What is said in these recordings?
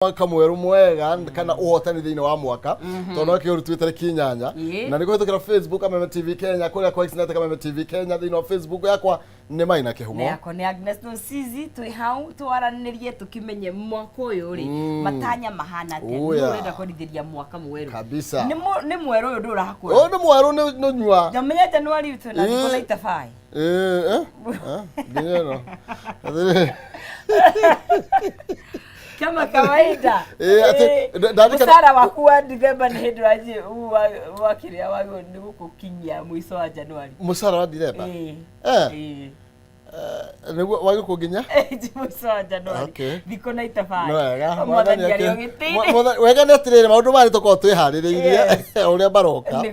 Mwaka mwerũ mwega kana ũhotani thĩinĩ wa mwaka, tondũ no kĩũru twĩ tarĩki 8. Na nĩ kũhĩtũkĩra Facebook Kameme TV Kenya, kũrĩa kwa Xnet Kameme TV Kenya, thĩinĩ wa Facebook yakwa nĩ Maina na Kĩhumo. Yakwa nĩ Agnes Nosizi. Twĩ hau twaranĩrie, tũkĩmenye mwaka ũyũ rĩ, matanya mahana atĩa. Ũya. Nĩ ũrenda kwendithĩria mwaka mwerũ? Kabisa. Nĩ mwerũ ũyũ ndũrakũra. Ũyũ nĩ mwerũ nĩ nyua. Ndamenya Januari twĩna thikũ na itabaĩ. Nginya ĩno. Atĩrĩrĩ. Kama kawaida. Atĩ Mũcara waku wa December nĩ hĩndĩ wanjie wa kĩrĩa wagĩrĩirwo nĩ gũkũkinyia mũico wa Januari. Mũcara wa Dithemba? Ĩĩ. Nĩguo wagĩkũnginya? Mũico wa Januari. Thikũ na itabaĩ. Nĩ wega. Mwathani arĩ o gĩtĩ-inĩ. Wega nĩ atĩrĩrĩ, maũndũ maya nĩ tũkoragwo twĩharĩrĩirie ũrĩa maroka.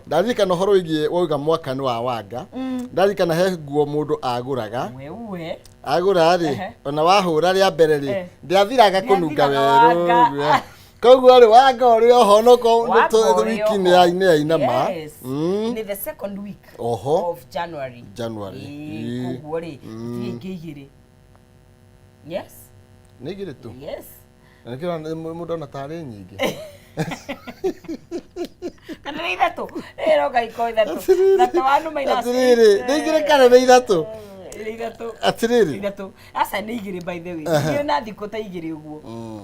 Ndaririkana ũhoro wĩgiĩ wauga mwaka nĩ wa wanga, ndarikana he nguo mũndũ agũraga. Wewe. Agũra rĩ, ona wahũra rĩa mbere rĩ, ndĩathiraga kũnunga Ndĩathiraga werũ. wanga. Ũguo. Koguo rĩ, wanga ũrĩ oho noko Wanga ũrĩ wiki oho. nĩ yainama. Yes. Nĩ the second week Oho. of January. January. Ĩĩ, koguo rĩ, gũtirĩ ingĩ igĩrĩ. Yes. Nĩ igĩrĩ tu? Yes. Na nĩkĩo mũndũ ona tarĩ nyingĩ. Kana nĩ ithatũ? Ĩroka iko ithatũ. Thatũ wa numa ina. Atĩrĩrĩ, nĩ igĩrĩ kana nĩ ithatũ? Nĩ ithatũ. Atĩrĩrĩ. Ithatũ. Aca, nĩ igĩrĩ by the way. Igĩrĩ na thikũ ta igĩrĩ ũguo.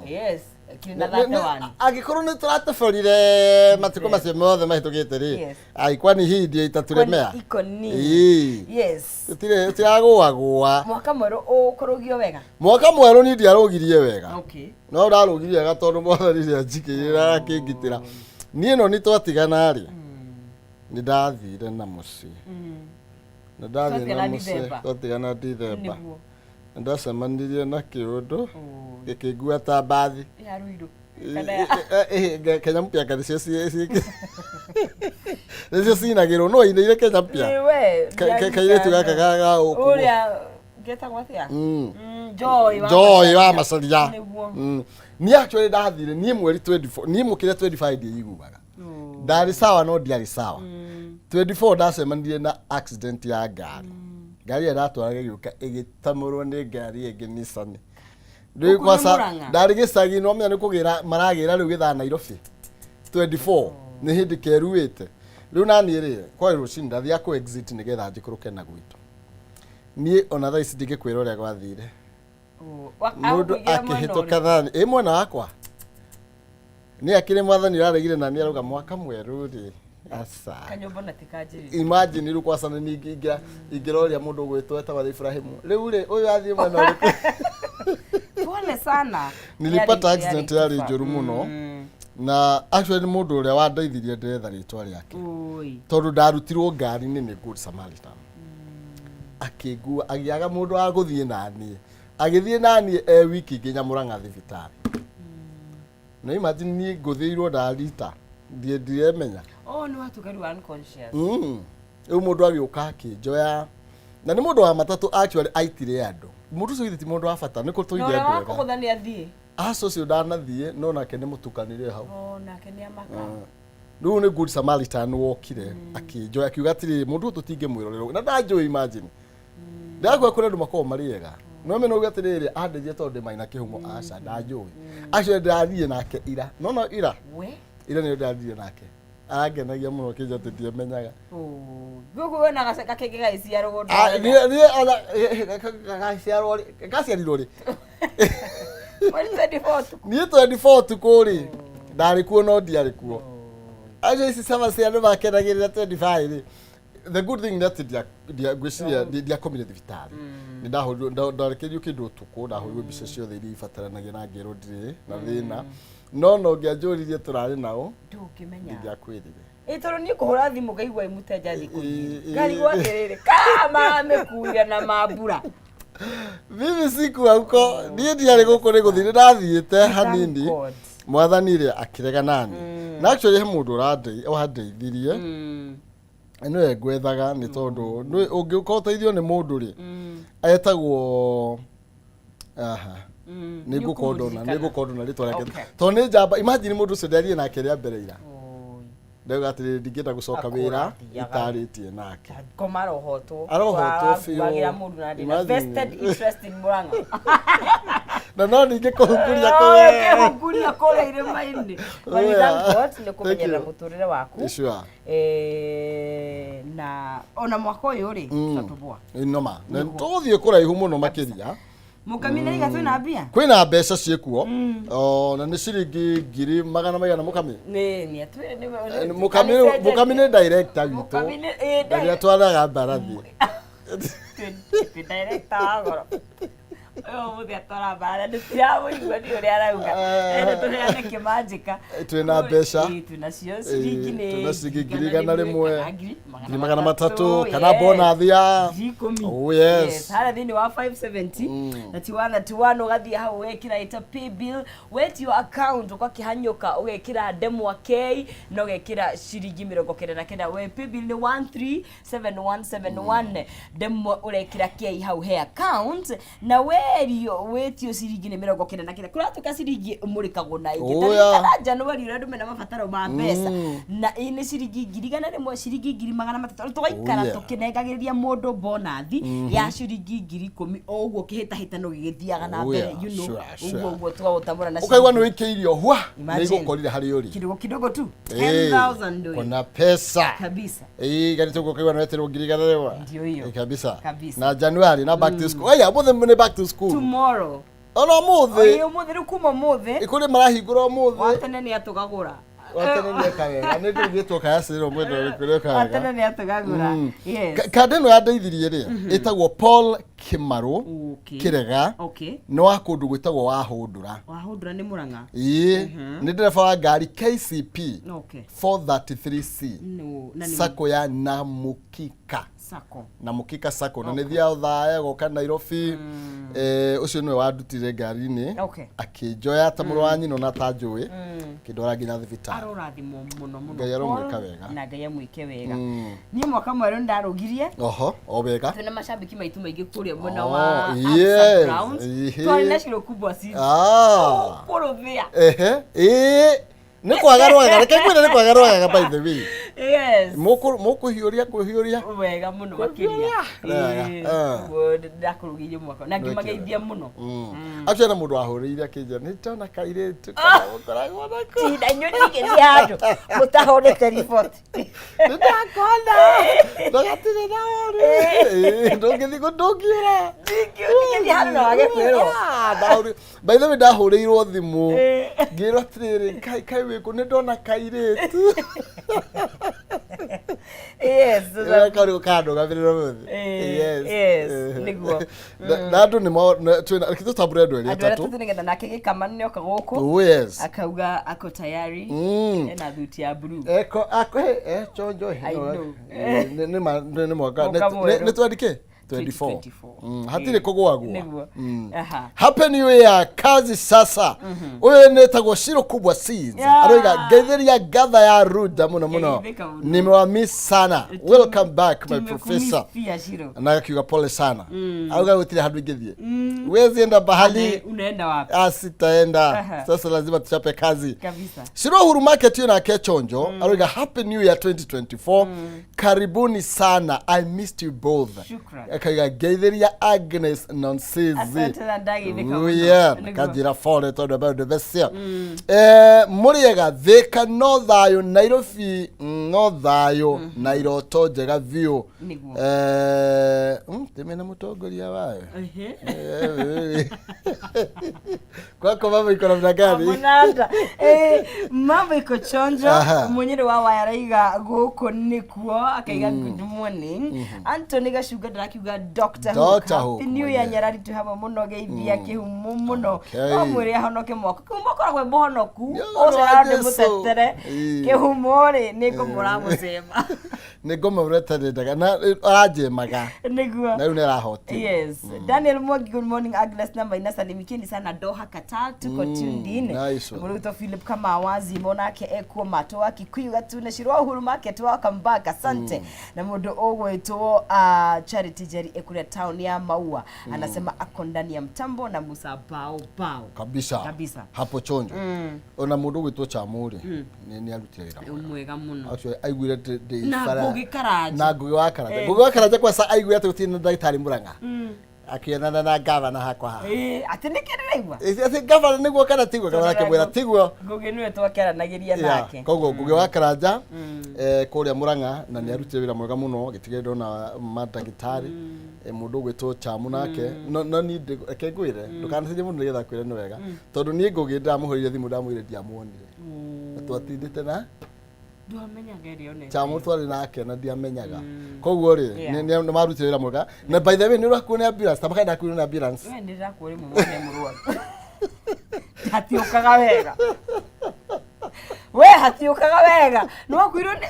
Yes. Kinya na 31. Angĩkorwo nĩ tũratũborire matukũ macio mothe mahĩtũkĩte rĩ, ai, kwani hii ndio itatulemea? Kwani iko nini? Ĩĩ. Yes. Tũtiragũagũa. Mwaka mwerũ ũkũrũgio wega. Mwaka mwerũ niĩ ndiarũgirie wega. No ũrarũgirie wega tondũ Mwathani nĩ anjikĩrĩra, akĩngitĩra. Niĩ no nĩ twatigana rĩ, nĩ ndathire na mũciĩ. Nĩ ndathiĩ na Twatigana mũciĩ. Dithemba. Twatigana Dithemba. Nĩ ndacemanirie na kĩũndũ gĩkĩngua ta mbathi. Ya Ruiru. Kana ya Kenya Mpya nga nĩcio nĩcio cinagĩrwo, no ainĩire Kenya Mpya. Ĩ, we, Kairĩtu gaka ga ũkũũ. Ũrĩa getagwo atĩa? Joy wa Joy wa Macharia. Macharia. Nĩguo. Niĩ actually ndathire niĩ mweri 24, niĩ mũkĩre 25 ndiĩiguaga. Ndarĩ sawa no ndiarĩ sawa. 24 ndacemanirie na accident ya ngari. Ngari ĩrĩa ndatwaraga ĩgĩũka ĩgĩtamũrwo nĩ ngari ĩngĩ, Nissan. Rĩu Gũkũ nĩ kwaca Murang'a? ndarĩ gĩcagi, no menya nĩ kũgĩra maragĩra rĩu gĩthaa Nairobi. 24 nĩ hĩndĩ keruĩte. Rĩu naniĩ rĩ, kwarĩ rũcinĩ ndathiaga kũ exit nĩgetha njikũrũke na gwitũ. Niĩ ona thaa ici ndingĩkwĩra ũrĩa gwathire. Oh, Mũndũ agũkũigĩra mwena akĩhĩtũka ũrĩkũ? thani ĩ mwena wakwa nĩ akĩrĩ Mwathani ũraregire na nĩ arauga mwaka mwerũ rĩ, aca. Kanyũmba na tikanjĩrĩria. Imagine rĩu kwacana ningĩ ingĩroria mũndũ ũgwĩtwo etagwo Ibrahimu rĩu rĩ, ũyũ athiĩ mwena ũrĩkũ? Pole sana. Nilipata accident yarĩ tufa. njũru mũno. Na actually nĩ mũndũ ũrĩa wandeithirie ndĩretha rĩtwa rĩake. Oi. Tondũ ndarutirwo ngari-inĩ nĩ Good Samaritan, akĩngua, agĩaga mũndũ wa gũthiĩ naniĩ, agĩthiĩ naniĩ e wiki nginya Mũrang'a thibitarĩ. Na imagine niĩ ngũthĩirwo ndarita ndiĩ ndiremenya. Oh, nĩ watuĩka rĩu unconscious. Rĩu mũndũ agĩũka akĩnjoya, na nĩ mũndũ wa matatũ actually, aitire andũ. Mũndũ ũcio githĩ ti mũndũ wa bata nĩ Na kũtũire ũrĩa andũ ega. wakũgũtha nĩ athiĩ? Aca, ũcio ndanathiĩ, no nake nĩ mũtukanire hau. Oh, nake nĩ amaka. Rĩu nĩ Good Samaritan wokire akĩnjoya, akiuga atĩrĩrĩ, mũndũ ũyũ tũtingĩmwĩrorera na ndanjũĩ. Imagine ndagua kũrĩ andũ makoragwo marĩ ega, no mena uga atĩrĩrĩ, andeithie tondũ ndĩ Maina Kĩhumo. Aca, ndanjũĩ. Acio ndĩrathiĩ nake ira, no no ira. We. Ira nĩyo ndĩrathiire nake, arangenagia mũno kĩnja atĩ ndiamenyaga. Oh, gugu wena gakenge gagĩciarwo. Ah, niĩ ona gaciarwo rĩ, gaciarirwo rĩ? Mweri 24 ũtukũ. Niĩ 24 ũtukũ rĩ, ndarĩ kuo no ndiarĩ kuo. Acio ici cama cia andũ makenagĩrĩra 25 rĩ, the good thing nĩ atĩ ngwĩciria ndiakomire thibitarĩ. Nĩ ndahũrirwo, ndarekereirio kĩndũ ũtukũ, ndahũrirwo mbica ciothe iria ibataranagia na ngĩrwo ndirĩ na thĩna, no ngĩanjũririe tũrarĩ nao. Ndũngĩmenya. Ndingĩakwĩrire. Ĩ, tondũ niĩ kũhũra thimũ ngaigua ĩ mũtenja thikũ igĩrĩ. Ĩ, Ngarigwo atĩrĩrĩ, kaa mamĩkuire na mambura. Mimi sikuwa huko, niĩ ndiarĩ gũkũ, nĩ gũthiĩ nĩ ndathiĩte hanini. God. Mwathani rĩ akĩrega nani. Na actually he mũndũ wandeithirie, nĩwe ngwethaga, nĩ tondũ ũngĩũka ũteithio nĩ mũndũ rĩ, etagwo aha, nĩ ngũkorwo ndona, nĩ ngũkorwo ndona rĩtwa rĩake. Tondũ nĩ njamba. Imagine mũndũ ũcio ndiarie nake rĩa mbere ira, ndauga atĩrĩrĩ, ndingĩenda gũcoka wĩra Akũrathiaga. itarĩtie nake. Ngoma arohotwo. Arohotwo biũ. Wagĩra mũndũ na ndĩna Imagine. vested interest in Murang'a. Na no ningĩ kũhunguria kũu. Kĩhunguria kũrĩa irĩma-inĩ. But we thank God nĩ kũmenyerera Thank you. mũtũrĩre waku. Sure. Na ona mwaka ũyũ rĩ tũtatũbwa. Noma. Na tũgũthiĩ kũraihu mũno makĩria. Mũkami nĩ iga twĩna mbia. Kwĩna mbeca ciĩkuo. O, na nĩ ciringi ngiri magana maigana mũkami? Nĩ atwĩre nĩ Mũkami mũkami nĩ director witũ. Mũkami nĩ Na nĩ atwaraga mbarathi. Twĩ director wa goro. Ũyũ ũmũthĩ atwara mbarathi nĩ tiramũigua nĩ ũrĩa arauga. Ende tũheane kĩmanjĩka. Twĩna mbeca. Twĩnacio ciringi nĩ Twĩna ciringi 100,000, kana 300,000 kana bonathi ya 10,000. Oh, yes. Harĩa thĩinĩ wa 570 31 31 ũgathiĩ hau wekĩra ĩta pay bill, wetio account, ũgakĩhanyũka ũgekĩra ndemwa K na ũgekĩra ciringi 99. We pay bill nĩ 137171, ndemwa ũrekĩra K hau he account, na werio wĩtio ciringi nĩ 99, kũratuĩka ciringi mũrĩkagwo na ĩngĩ. Oh, yeah. Taririkana January ũrĩa andũ mena mabataro ma mbeca, na ĩ nĩ ciringi 100,000, ciringi 300,000, tũgaikara tũkĩnengagĩrĩria mũndũ bonathi ya ciringi 10,000 o ũguo kĩhĩtahĩtano gĩgĩthiaga na Oh, mbere. yeah. Ũguo ũguo tũgagũtambũra na Ũkaigua nĩ ciringi wĩkĩirio hwa nĩ Imagine. igũkorire harĩ ũrĩ. Kidogo kidogo tu 10,000 ndo Kuna pesa kabisa. Ĩĩ, gari tũguo ũkaigua nĩ weterwo 100,000. Ndio hiyo. Ĩ, kabisa. Kabisa. Na January na back to school. Aya, ũmũthĩ nĩ back to school. Tomorrow. Ona ũmũthĩ. Ĩĩ, ũmũthĩ rĩu, kuma ũmũthĩ. Kũrĩ marahingũra ũmũthĩ. Watene nĩ atũgagũra. Watene nĩ eka wega, nĩ ndũgĩtwo kayacĩrĩrwo mwena ũrĩkũ nĩ eka wega. Watene nĩ atũgagũra, yes. Kanda ĩno yandeithirie rĩ, ĩtagwo Paul Kĩmarũ Kĩrega. Nĩ wa kũndũ gwĩtagwo Wahũndũra. Wahũndũra nĩ Mũrang'a. Ĩĩ, nĩ ndereba wa ngari KCP 433C. No, na nĩ Sacco ya Namukika. Sacco. Namukika Sacco, na nĩ thiaga Othaya goka Nairobi. Ũcio nĩwe wandutire ngari-inĩ, akĩnjoya ta mũrũ wa nyina ona atanjũĩ, akĩndwara nginya thibitarĩ. Arorathimwo mũno mũno. Ngai aromwĩka Paul, wega. Na Ngai amwĩke wega. Niĩ mwaka mwerũ nĩ ndarũgirie. Oho, o wega. Twĩna macambĩki maitũ maingĩ kũrĩa mwena Oh, wa Absa Grounds. Twarĩ na Shiro Kubwa City. Kũrũthĩa. Ehe, ĩĩ, nĩ kwaga rwagaga, reke ngwĩre nĩ kwaga rwagaga, by the way. Mũkũhiũria kũhiũria. Wega mũno makĩria. Wega, Ĩĩ, ah. ũguo ndakũrugĩirie mwaka na ngĩmageithia mũno. Actually na mũndũ wahũrĩire akĩnjĩra nĩ ndona kairĩtu karĩa mũkoragwo nako. Tinda inyuĩ ningĩthiĩ handũ mũtahũrĩte riboti. Nĩ ndakona na gatirĩ na ũru. Ĩĩ, ndũngĩthiĩ kũ ndũngiũra. Ndingĩthiĩ handũ na wage kwĩrwo. Ah, by the way, ndahũrĩirwo thimũ ngĩrwo atĩrĩrĩ, kai kai wĩkũ, nĩ ndona kairĩtu. Karĩ kandũgamĩrĩra mũthĩ. Yes, nĩguo. Na andũ nĩ twĩna reke tũtambũre andũ erĩ Andũ arĩa atatũ. tũtũ nĩgetha nake gĩkama nĩoka gũkũ. Oh, yes. Akauga ako tayari. Ena thuti ya blue. Eko ako he chonjo. I know. Nĩ mwaka Mwaka mwerũ. nĩ twandike 24. 2024. Hatirĩ kũgwagwo. Nĩguo. Happy New Year, kazi sasa. Ũyũ nĩ etagwo Shiro Kubwa Seeds. Aroiga ngeithĩria ngatha ya Ruda mũno mũno. Ngeithĩka mũno. Nimewamiss sana. Welcome back, my professor. Pia Shiro. Na akiuga pole sana. Auga gũtirĩ handũ ingĩthiĩ. Huwezi enda bahali. Unaenda wapi? Ah, sitaenda. Sasa lazima tuchape kazi. Kabisa. Shiro Uhuru Market hiyo nake chonjo aroiga happy new year 2024, karibuni sana, I missed you both. Shukran. Akaiga ngeithĩria Agnes Nonsizi. Asante na ndageithĩka mũno. Uya. Nĩguo. Kanjĩra bore tondũ bado becia mũrĩega Thĩka no thayũ, Nairobi no thayũ na iroto njega biũ. Nĩguo. Ndĩmena mũtongoria wayo. Kwako mambo iko namna gani? Munanda. Mambo iko chonjo. Munyiri wa waya araiga gũkũ nĩkuo, akaiga good morning. Anthony Gacunga ndĩrakiuga Dr. Hook. Dr. Hook Happy New Year. mwenyewe. Nyarari twĩ hamwe mũno, geithia kĩhumo mũno. O mwĩre ahonoke mwaka. Kĩhumo koragwo e mũhonoku. Yo, Ũcio wa ararĩ Jesu. mũtetere. Kĩhumo rĩ nĩ ngũmũramũcema. Nĩ ngoma ũretanendaga na aranjemaga. Nĩguo. Na rĩu nĩ arahotire. Yes. Daniel Mwangi, good morning Agnes na Maina, salimikeni sana Doha, Qatar, tuko tuned in. Nice one. Mũrutwo Philip kama wazi monake ekuo mato wa Kikuyu gatune Shirwa Uhuru Market, welcome back, asante. Na mũndũ ũgwĩtwo Charity Jerry ekuria town ya Maua anasema ako ndani ya mtambo na Musa bao bao. Kabisa. Kabisa. Hapo chonjo ona mũndũ ũgwĩtwo Chamũrĩ nĩ arutire wĩra mwega. Mwega mũno. Actually aiguire ndĩ Na bara Ngugi Karanja. Na Ngugi wa Karanja. Ngugi wa Karanja kwasa aiguire atĩ gũtirĩ na ndagĩtarĩ Murang'a. Akĩonana na gavana hakwa haha. Ĩĩ, atĩ nĩkĩ ndĩraigua? Atĩ gavana nĩguo kana tiguo? Gavana akĩmwĩra tiguo. Ngũgĩ nĩwe twakĩaranagĩria nake. Koguo Ngũgĩ wa Karanja kũrĩa Murang'a, na nĩ arutire wĩra mwega mũno gĩtigĩrĩ ndona mandagĩtarĩ, mũndũ ũgwĩtwo Chamu nake. No niĩ reke ngwĩre, ndũkanacenjie mũndũ nĩgetha akwĩre nĩ wega, tondũ niĩ Ngũgĩ ndamũhũrĩire thimũ, ndamwĩrire ndiamuonire na twatindĩte na Ndwamenyaga ĩrĩa onete. Chamu twarĩ nake na ndiamenyaga. Koguo rĩ, nĩ marutire wĩra mwega. Na by the way, nĩ ũrakuo nĩ ambulance ta makaenda kuo nĩ ambulance. We nĩ ndĩrakuo rĩmwe wone mũrwaru. Hatiũkaga wega. We hatiũkaga wega. Nĩ wakuirwo nĩ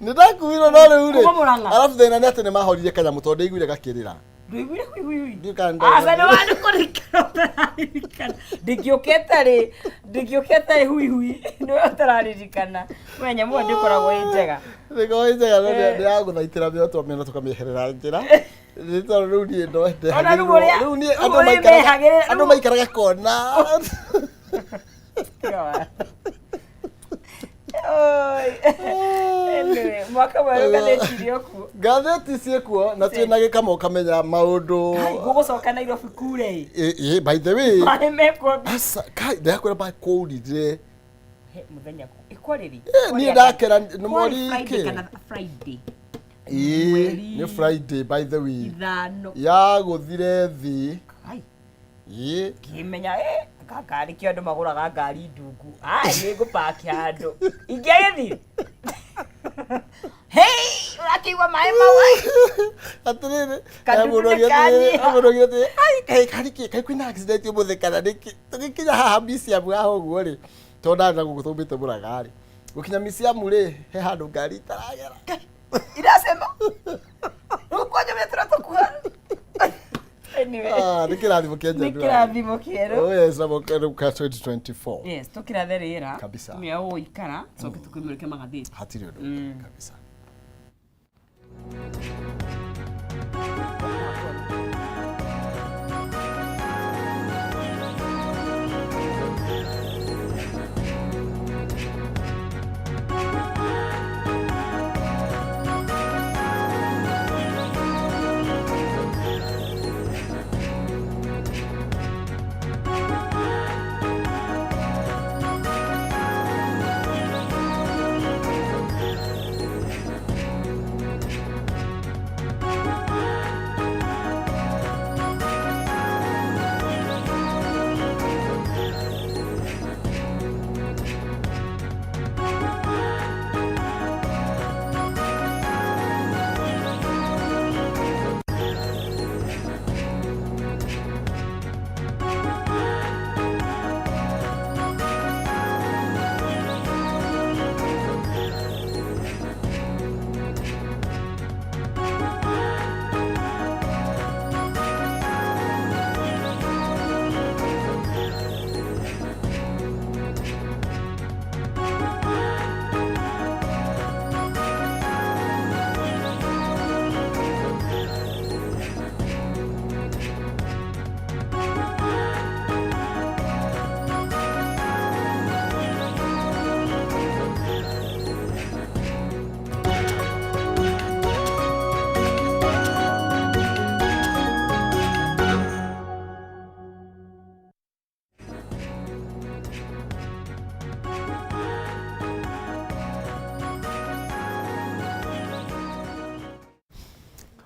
Nĩ ndakuirwo, no rĩu rĩ, Kuma Murang'a. Arabu thĩna nĩ atĩ nĩ mahorire kanyamũ tondũ ndaiguire gakĩrĩra. Ndũiguire huihuihui? Ndiũĩ kana nĩ Aca nĩ wandĩ kũririkana ũtararirikana. Ndingĩũkĩte rĩ, ndingĩũkĩte rĩ huihui. Nĩwe ũtararirikana. We nyamũ ĩyo ndĩkoragwo ĩ njega. Nĩkorwo ĩ njega, no nĩ yagũthaitĩra mĩoto mĩena tũkamĩeherera njĩra. Nĩ tondũ rĩu niĩ no Ona rĩu ũrĩa- rĩu niĩ rĩu andũ ũrĩa maikaraga mehagĩrĩra- andũ maikaraga kona. Oi. Anyway, mwaka mwerũ ngathĩti irĩ o kuo. Ngathĩti ciĩkuo na twĩna gĩkamo ũkamenya maũndũ. Kai, ngũgũcoka Nairobi kure ĩ. Ĩ, by the way, Maĩ mekuo. Aca, kai ndakwĩra makũrire. He, mũthenya ĩkwarĩrĩ. Niĩ ndakera nĩ mweri Friday kĩ? kana Friday. Ĩ, Mweri- nĩ Friday, by the way. 5. Yagũthire thĩ. Kai. Ĩ. Ngĩmenya ngari kĩo andũ magũraga ngari ndungu. Ai, nĩ ngũpaki handũ. Ingĩagĩthiĩ. Hei, ũrakĩigua maĩ mau ai. Atĩrĩrĩ, Kadudu mũndũ nĩ kanyiha. mũndũ oigire atĩrĩrĩ, ai kaĩ karĩ kĩ, kaĩ kwĩna accident ũmũthĩ kana nĩkĩ? Tũgĩkinya haha museum haha ũguo rĩ, tondũ ndarĩ na gũkũ twaumĩte Mũrang'a rĩ, gũkinya museum rĩ, he handũ ngari itaragera. Iracema. Rĩu kwanja mĩtũra tũkuha. Anyway. Ah, nĩ kĩrathimo kĩa Nĩ January. kĩrathimo kĩerũ. Oh yes, na mwaka 2024. Yes, tũkĩrathe rĩera. Kabisa. Tumia ũgũikara, coke tũkĩmũrĩke magathĩti. Hatirĩ ũndũ kabisa.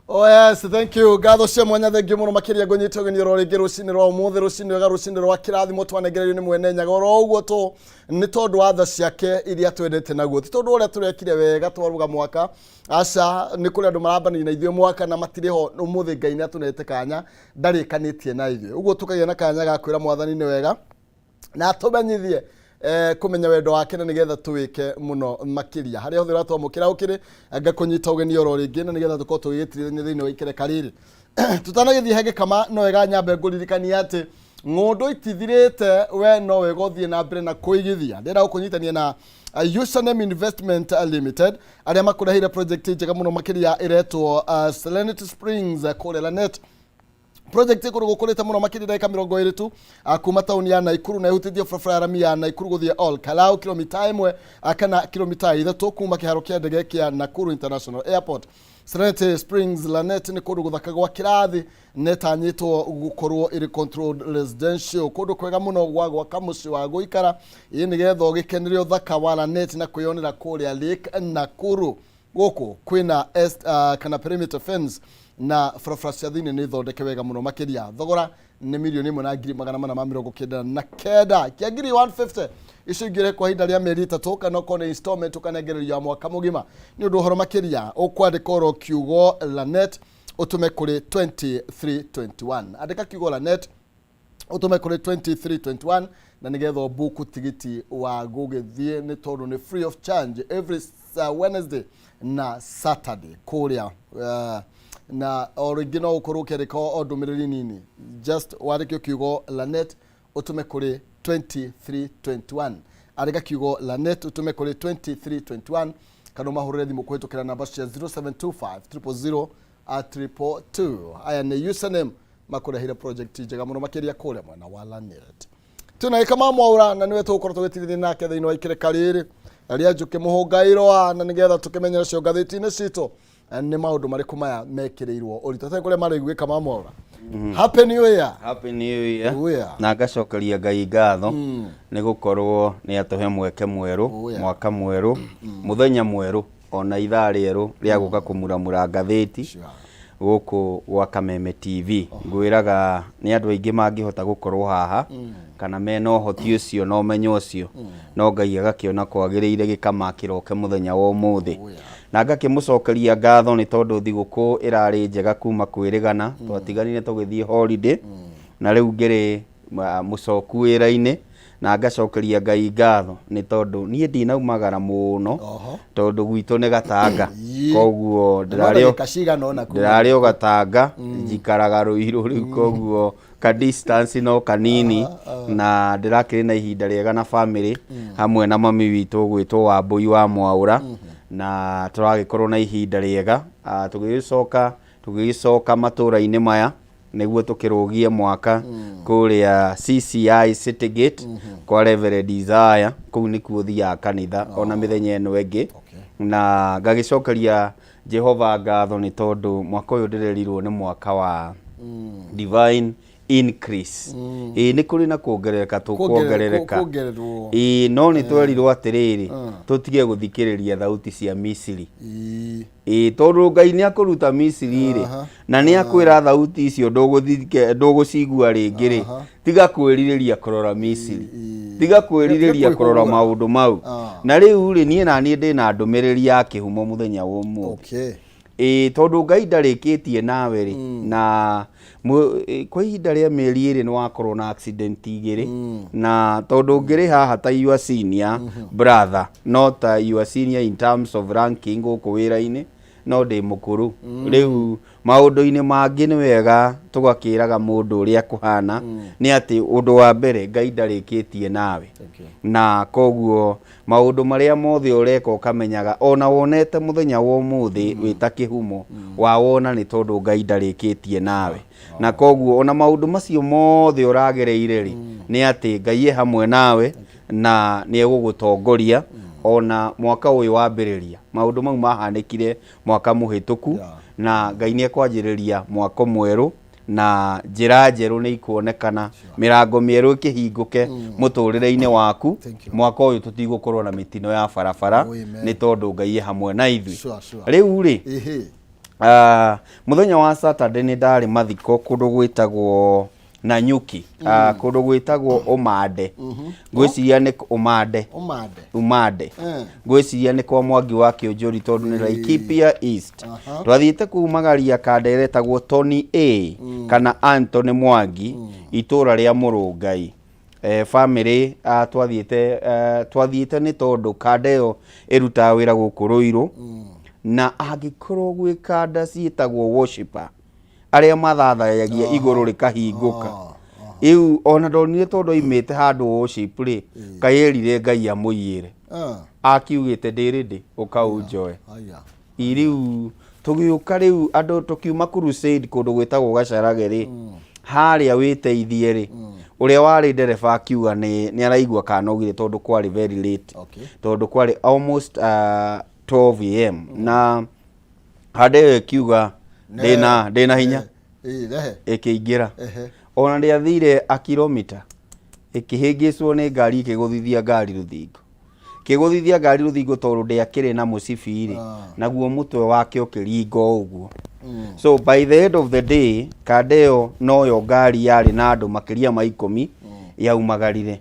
Oh yes, thank you. Ngatho cia mwanya, thank you mũno makĩria. Ngũnyita ũgeni oro rĩngĩ rũcinĩ rwa ũmũthĩ, rũcinĩ rwega, rũcinĩ rwa kĩrathimo twanengererio nĩ mwene Nyaga oro ũguo tu nĩ tondũ wa tha ciake iria twendete naguo, ti tondũ ũrĩa tũrekire wega twaruga mwaka. Aca, nĩ kũrĩ andũ marambania na ithuĩ mwaka na matirĩ ho ũmũthĩ. Ngai nĩ atũnete kanya ndarĩkanĩtie na ithuĩ, ũguo tũkagĩa na kanya ga kwĩra Mwathani nĩ wega na atũmenyithie kũmenya wendo wake na nĩgetha tũwĩke mũno makĩria. Harĩa hothe ũratwamũkĩra ũkĩrĩ, ngakũnyita ũgeni oro rĩngĩ na nĩgetha tũkorwo tũgĩgĩtirithania thĩinĩ wa ikereka rĩrĩ. Tũtanagĩthiĩ he gĩkama, no wega nyambe ngũririkania atĩ ng'ũndũ itithirĩte. We no wega ũthiĩ na mbere na kũigithia. Ndĩrenda gũkũnyitania na Username Investment Limited, arĩa makũreheire project njega mũno makĩria ĩretwo Serenity Springs kũrĩa Lanet. Project ĩkũrũ gũkũrĩte mũno makĩria ndagĩka 20 tu kuma taũni ya Naikuru na ĩhutĩtie barabara ya rami ya Naikuru gũthiĩ Ol Kalou kilomita 1 kana kilomita 3 kuma kĩharo kĩa ndege kĩa Nakuru International Airport. Serenity Springs Lanet nĩ kũndũ gũthaka gwa kĩrathi netanyĩtwo gũkorwo ĩrĩ controlled residential, kũndũ kwega mũno gwa gwaka mũciĩ wa gũikara ĩ nĩgetha ũgĩkenere ũthaka wa Lanet na kwĩyonera kũrĩa Lake Nakuru. Gũkũ kwĩna kana perimeter fence na barabara cia thĩinĩ nĩ thondeke wega mũno makĩria. Thogora nĩ 1,499,000 kia ngiri 150 icio ingĩ kwa ihinda rĩa mĩeri 3 kana okorwo nĩ installment ũkanengererio ya mwaka mũgima. Nĩ ũndũ ũhoro makĩria ũkwandĩka oro kiugo Lanet ũtũme kũrĩ 2321. Andĩka kiugo Lanet ũtũme kũrĩ 2321 na nĩgetha ũbuku tigiti wa gũgĩthiĩ, nĩ tondũ nĩ free of charge every Wednesday na Saturday kũrĩa na o rĩngĩ no ũkorwo ũkĩandĩka o ndũmĩrĩri nini, just wandĩke kiugo Lanet ũtũme kũrĩ 2321. Andĩka kiugo Lanet ũtũme kũrĩ 2321 kana ũmahũrĩre thimũ kũhĩtũkĩra namba cia 0725 000 222. Aya nĩ username makũrehire project njega mũno makĩria kũrĩa mwena wa Lanet. Twĩna Gĩkama Mwaũra na nĩwe tũgũkorwo tũgĩtirithia nake thĩinĩ wa ikĩrĩka rĩrĩ rĩa Njũkĩ Mũhũngairwa, na nĩgetha tũkĩmenyere cio ngathĩti-inĩ citũ nĩ maũndũ marĩkũ maya mekĩrĩirwo ũritũ. Atarĩ kũrĩa marĩigu Gĩkama Mwaũra. Happy New Year. Happy New Year. Oh, yeah. Na ngacokeria Ngai ngatho nĩ gũkorwo nĩ atũhe mweke mwerũ, Oh, yeah. mwaka mwerũ, mũthenya mwerũ, ona ithaa rĩerũ rĩa gũka kũmuramura ngathĩti gũkũ gwa Kameme TV. Ngwĩraga nĩ andũ aingĩ mangĩhota gũkorwo haha kana mena ũhoti ũcio na ũmenyo ũcio, no Ngai agakĩona kwagĩrĩire Gĩkama kĩroke mũthenya wa ũmũthĩ. Oh, yeah. Na ngakĩmũcokeria ngatho nĩ tondũ thigũkũ ĩrarĩ njega kuma kwĩrĩgana, twatiganire tũgĩthiĩ holiday na rĩu ngĩrĩ mũcoku wĩra-inĩ, na ngacokeria Ngai ngatho nĩ tondũ niĩ ndinaumagara mũno tondũ gwitũ nĩ Gatanga, koguo ndĩrarĩ cigana ũna kuma ndĩrarĩ o Gatanga, njikaraga Rũirũ rĩu, koguo ka distance no kanini, na ndĩrakĩrĩ na ihinda rĩega na family hamwe na mami witũ ũgwĩtwo Wambũi wa Mwaũra, na tũragĩkorwo na ihinda rĩega. Tũgĩgĩcoka matũra-inĩ maya nĩguo tũkĩrũgie mwaka kũrĩa CCI City Gate kwa Reverend Isaiah, kũu nĩkuo thiaga kanitha ona mĩthenya ĩno ĩngĩ. Na ngagĩcokeria Jehova ngatho nĩ tondũ mwaka ũyũ ndĩrerirwo nĩ mwaka wa divine increase. Ĩĩ, nĩ kũrĩ na kuongerereka, tũkuongerereka. Kuongererwo. Ĩĩ, no nĩ twerirwo atĩrĩrĩ, tũtige gũthikĩrĩria thauti cia Misiri. Ĩĩ, tondũ Ngai nĩ akũruta Misiri rĩ, na nĩ akwĩra thauti icio ndũgũcigua rĩngĩ rĩ, tiga kwĩrirĩria kũrora Misiri, tiga kwĩrirĩria kũrora kũihũgũra. Maũndũ mau. Na rĩu rĩ, niĩ na niĩ ndĩna ndũmĩrĩri ya kĩhumo mũthenya wa ũmũthĩ. Ĩĩ, tondũ Ngai ndarĩkĩtie nawe rĩ, na kwa ihinda rĩa mĩeri 2 nĩ wakorwo na accident 2, na tondũ ngĩrĩ haha ta your senior brother, no ta your senior in terms of ranking gũkũ wĩra-inĩ, no ndĩ mũkũrũ rĩu maũndũ-inĩ mangĩ, nĩ wega tũgakĩraga mũndũ ũrĩa kũhana nĩ atĩ ũndũ wa mbere Ngai ndarĩkĩtie nawe, na koguo maũndũ marĩa mothe ũreka ũkamenyaga ona wonete mũthenya wa ũmũthĩ wĩta kĩhumo wawona nĩ tondũ Ngai ndarĩkĩtie nawe, na koguo ona maũndũ macio mothe ũragereire rĩ, nĩ atĩ Ngai e hamwe nawe na nĩ egũgũtongoria ona mwaka ũyũ wambĩrĩria. Maũndũ mau mahanĩkire mwaka mũhĩtũku, na Ngai nĩ ekwanjĩrĩria mwaka mwerũ na njĩra njerũ nĩ ikuonekana, mĩrango mĩerũ ĩkĩhingũke mũtũrĩre-inĩ waku. Thank you. Mwaka ũyũ tũtigũkorwo na mĩtino ya barabara Oh, amen. nĩ tondũ Ngai e hamwe na ithuĩ. Sure. Rĩu rĩ, mũthenya wa Saturday nĩ ndarĩ mathiko kũndũ gwĩtagwo Nanyuki, kũndũ gwĩtagwo Ũmande, ngwĩciria nĩ Ũmande. Ũmande. Umande. Ngwĩciria nĩ kwa Mwangi wa Kĩũnjũri tondũ nĩ Laikipia East. Twathiĩte kumagaria kanda ĩretagwo Tony A kana Anthony Mwangi, itũra rĩa Mũrũngai. Family twathiĩte nĩ tondũ kanda ĩyo ĩrutaga wĩra gũkũ Rũirũ, na angĩkorwo gwĩ kanda ciĩtagwo worshipper, arĩa mathathayagia igũrũ rĩkahingũka, rĩu ona ndonire tondũ aimĩte handũ worship rĩ, kaĩrire Ngai amũiyĩre. Akiugĩte ndĩ ready ũkaũnjoe. Aya. Rĩu Tũgĩũka rĩu andũ tũkiuma crusade kũndũ gwĩtagwo Gacarage rĩ, harĩa wĩteithie rĩ, ũrĩa warĩ ndereba akiuga nĩ nĩ araigua kanogire tondũ kwarĩ very late. Tondũ kwarĩ almost 12 am na hande ĩyo ĩkiuga ndĩna ndĩna hinya. Ĩĩ, rehe. Ĩkĩingĩra. Ona ndĩathire a kilomita ĩkĩhĩngĩcwo nĩ ngari ĩkĩgũthithia ngari rũthingo. Kĩgũthithia ngari rũthingo tondũ ndĩakĩrĩ na mũcibi rĩ, naguo mũtwe wake ũkĩringa o ũguo. So by the end of the day, kanda ĩyo noyo ngari yarĩ na andũ makĩria ma ikũmi yaumagarire.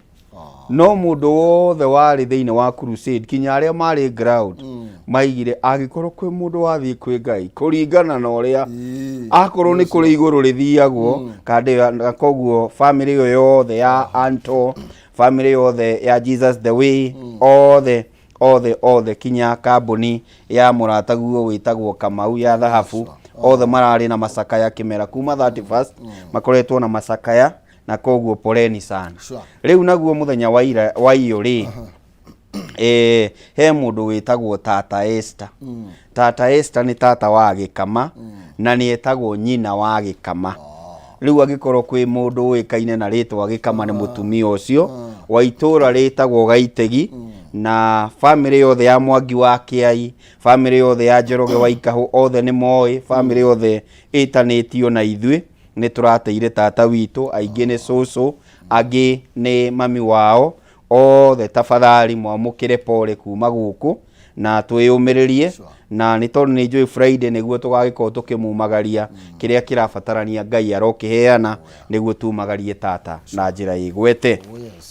No mũndũ wothe warĩ thĩinĩ wa crusade, kinya arĩa marĩ ground, maigire angĩkorwo kwĩ mũndũ wathiĩ kwĩ Ngai kũringana na ũrĩa akorwo nĩ kũrĩ igũrũ rĩthiagwo kanda ĩyo, na koguo family ĩyo yothe ya Anto, family yothe ya Jesus the Way, othe othe othe kinya kambuni ya mũrataguo wĩtagwo Kamau ya thahabu, othe mararĩ na macakaya kĩmera kuma 31st makoretwo na macakaya, na koguo poleni sana. Rĩu naguo mũthenya wa ira wa iyo rĩ, he mũndũ wĩtagwo Tata Esther. Tata Esther nĩ tata wa Gĩkama na nĩ etagwo nyina wa Gĩkama. Rĩu angĩkorwo kwĩ mũndũ ũĩkaine na rĩtwa Gĩkama nĩ mũtumia ũcio wa itũũra rĩtagwo Gaitegi, na famĩlĩ yothe ya Mwangi wa Kĩai, famĩlĩ yothe ya Njoroge wa Ikahũ, othe nĩ moĩ, famĩlĩ yothe ĩtanĩtio na ithuĩ nĩ tũrateire tata witũ, aingĩ nĩ cũcũ, angĩ nĩ mami wao, othe tafadhali mwamũkĩre pole kuma gũkũ na twĩyũmĩrĩrie. Na nĩ tondũ nĩ njũĩ Friday nĩguo tũgagĩkorwo tũkĩmumagaria kĩrĩa kĩrabatarania, Ngai arokĩheana nĩguo tumagarie tata na njĩra ĩgwete.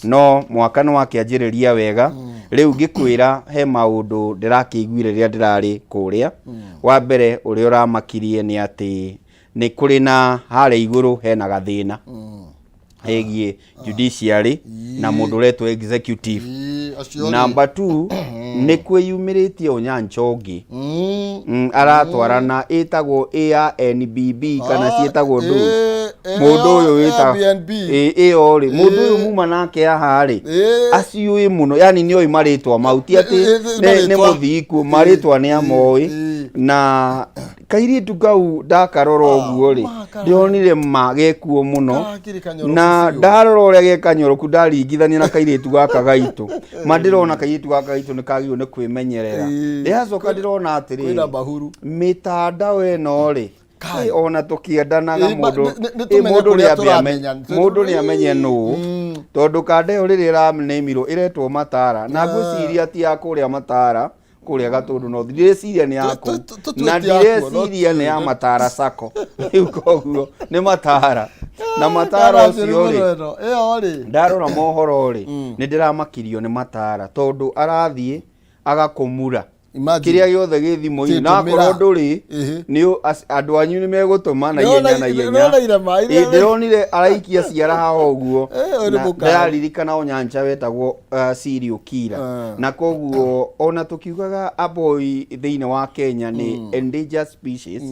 No mwaka nĩ wakĩanjĩrĩria wega. Rĩu ngĩkwĩra he maũndũ ndĩrakĩiguire rĩrĩa ndĩrarĩ kũrĩa. Wa mbere ũrĩa ũramakirie nĩ atĩ nĩ kũrĩ na harĩa igũrũ hena gathĩna hegiĩ judiciary na mũndũ ũretwo executive. Ĩĩ, acio rĩ. Number 2, nĩ kwĩyumĩrĩtie Onyancha ũngĩ aratwarana ĩtagwo ARNBB kana ciĩtagwo ndũ mũndũ ũyũ wĩta Airbnb. Ĩyo rĩ, mũndũ ũyũ muma nake haha rĩ, aciũĩ mũno, yani nĩoĩ marĩtwa mau, ti atĩ nĩ marĩtwa. mũthii kuo, marĩtwa nĩ amoĩ. Na kairĩtu kau ndakarora ũguo rĩ, ndĩronire ma gekuo mũno. Karakĩrĩ kanyoroku Na biũ. ndarora ũrĩa ge kanyoroku, ndaringithania na kairĩtu gaka gaitũ, ma ndĩrona kairĩtu gaka gaitũ nĩ kagĩrĩirwo nĩ kwĩmenyerera. Ndĩracoka ndĩrona Kwĩna atĩrĩrĩ, mahuru. mĩtandao ĩno rĩ, Kai. Ona tũkĩendanaga Ma- mũndũ nĩ tũmenye mũndũ kũrĩa nĩ ambe tũramenya. Mũndũ nĩ amenye nũ, tondũ kanda ĩyo rĩrĩa ĩranĩmirwo ĩretwo Matara, na ngwĩciria ti ya kũrĩa Matara kũrĩa Gatũndũ North, ndireciria nĩ ya kũu. Tũtue Na ti ya kuo, no ndireciria nĩ ya Matara Sacco. Rĩu koguo nĩ Matara na Matara ũcio rĩ, Ĩyo rĩ, ndarora mohoro rĩ, nĩ ndĩramakirio nĩ Matara tondũ arathiĩ agakũmura Imagine. kĩrĩa gĩothe gĩ thimũ-inĩ, na Tĩtũmĩra. akorwo ndũrĩ nĩ andũ anyu nĩ megũtũma na ihenya na ihenya. Nĩwona irema iria- Ĩ, ndĩronire araikia ciara haha ũguo. Ũyũ nĩ Na mũkara. ndĩraririkana Onyancha wetagwo serial killer. Na koguo ona tũkiugaga aboi thĩinĩ wa Kenya nĩ endangered species,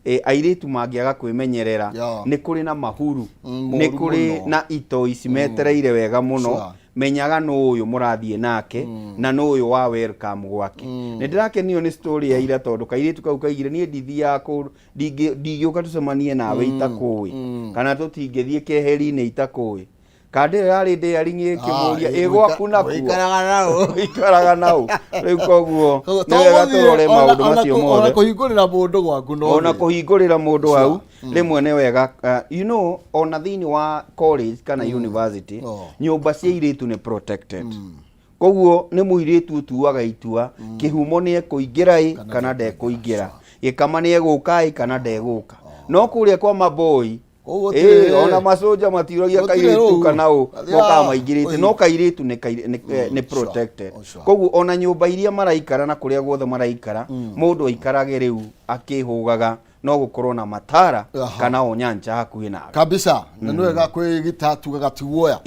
airĩtu mangĩaga kwĩmenyerera, nĩ kũrĩ na mahuru, nĩ moru kũrĩ mũno. na itoi cimetereire wega mũno. Menyaga nũ ũyũ mũrathiĩ nake na nũ ũyũ wa welcome gwake. Nĩ ndĩrakenio nĩ story ya ira tondũ kairĩtu kau kaigire niĩ ndithiaga kũndũ, ndingĩũka tũcemanie nawe itakũĩ, kana tũtingĩthiĩ keheri-inĩ itakũĩ. Kanda ĩyo yarĩ ndĩaringi ĩkĩmũria ĩ gwaku nakuo Ũikaraga nao. Ũikaraga nau. Rĩu koguo Koguo nĩ wega to gũthiĩ tũrore maũndũ ona macio ona mothe. Kũhingũrĩra mũndũ gwaku no Ona thĩ. kũhingũrĩra mũndũ hau rĩmwe nĩ wega, ona thĩinĩ wa college kana university, nyũmba cia airĩtu nĩ protected. Koguo nĩ mũirĩtu ũtuaga itua kĩhumo nĩ ekũingĩra ĩ kana ndekũingĩra, gĩkama nĩ egũka ĩ kana ndegũka. No kũrĩa kwa maboi, Koguo gũtirĩ- ona macoja matiũragia Gũtirĩ kairĩtu rũu. kana ũ Athiaga- mokaga maingĩrĩte. No kairĩtu nĩ Sure. protected. Oh, sure. Koguo ona nyũmba iria maraikara na kũrĩa guothe maraikara, mũndũ aikarage rĩu akĩhũgaga no gũkorwo na Matara kana Onyancha hakuhĩ nawe. Kabisa, na nĩ wega kwĩgita tugaga ti guoya. No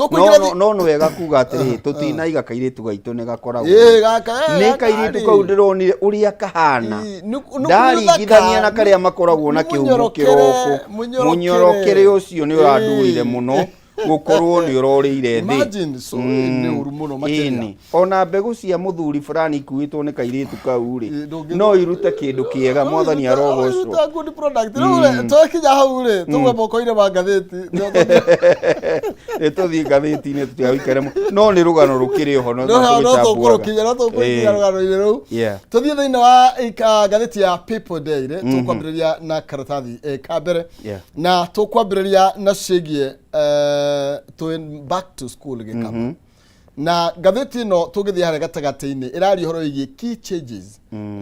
Tũkũingĩra no nĩ wega kuga atĩrĩ, tũtinaiga kairĩtu gaitũ nĩ gakoragwo Gaka, nĩ gaka kairĩtu rĩ. kau ndĩronire ũrĩa kahana, Nĩ ndaringithania na mũthaka, karĩa makoragwo na kĩhumo mũnyorokere, kĩroko. Mũnyorokere. Mũnyorokere ũcio nĩ ũrandurire mũno. Gũkorwo nĩ ũrorĩire thĩ. Imagine, so nĩ ũru mũno makĩria. Ĩni. Ona mbegũ cia mũthuri fulani ikuĩtwo nĩ kairĩtu kau rĩ, no irute kĩndũ kĩega. Mwathani arogocwo. Iruta good product. Rĩu rĩ, twakinya hau rĩ, tũgwe moko-inĩ ma ngathĩti. Nĩ tũthiĩ ngathĩti-inĩ, tũtigagĩikare no nĩ rũgano rũkĩrĩ oho no No no tũgĩcambuaga. tũkũrũkinya, no tũkũrũkinya rũgano-inĩ rũu. Tũthiĩ thĩinĩ wa ngathĩti ya People Daily. Tũkwambĩrĩria na karatathi ka mbere na tũkwambĩrĩria na ciĩgiĩ twĩ back to school gĩkama, na ngathĩti ĩno tũngĩthiĩ harĩa gatagatĩ-inĩ ĩraria ũhoro wĩgiĩ key changes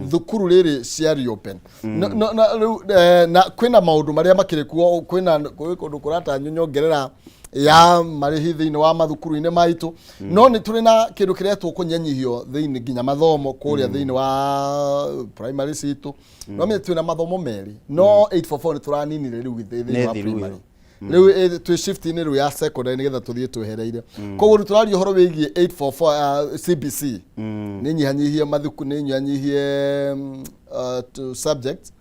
thukuru rĩrĩ cia reopen. Na rĩu na kwĩna maũndũ marĩa makĩrĩ kuo, kwĩna kwĩ kũndũ kũratanywo nyongerera ya marĩhi thĩinĩ wa mathukuru-inĩ maitũ, no nĩ tũrĩ na kĩndũ kĩretwo kũnyanyihio thĩinĩ nginya mathomo kũrĩa thĩinĩ wa primary citũ. No menya twĩna mathomo merĩ, no 844 nĩ tũraninire rĩu thĩinĩ wa Nĩ thiru primary. ĩyo. Rĩu twĩ shift-inĩ rĩu ya secondary nĩgetha tũthiĩ twehereire. Koguo rĩu tũraria ũhoro wĩgiĩ 844, CBC nĩ nyihanyihie mathuku, nĩ nyihanyihie to subjects,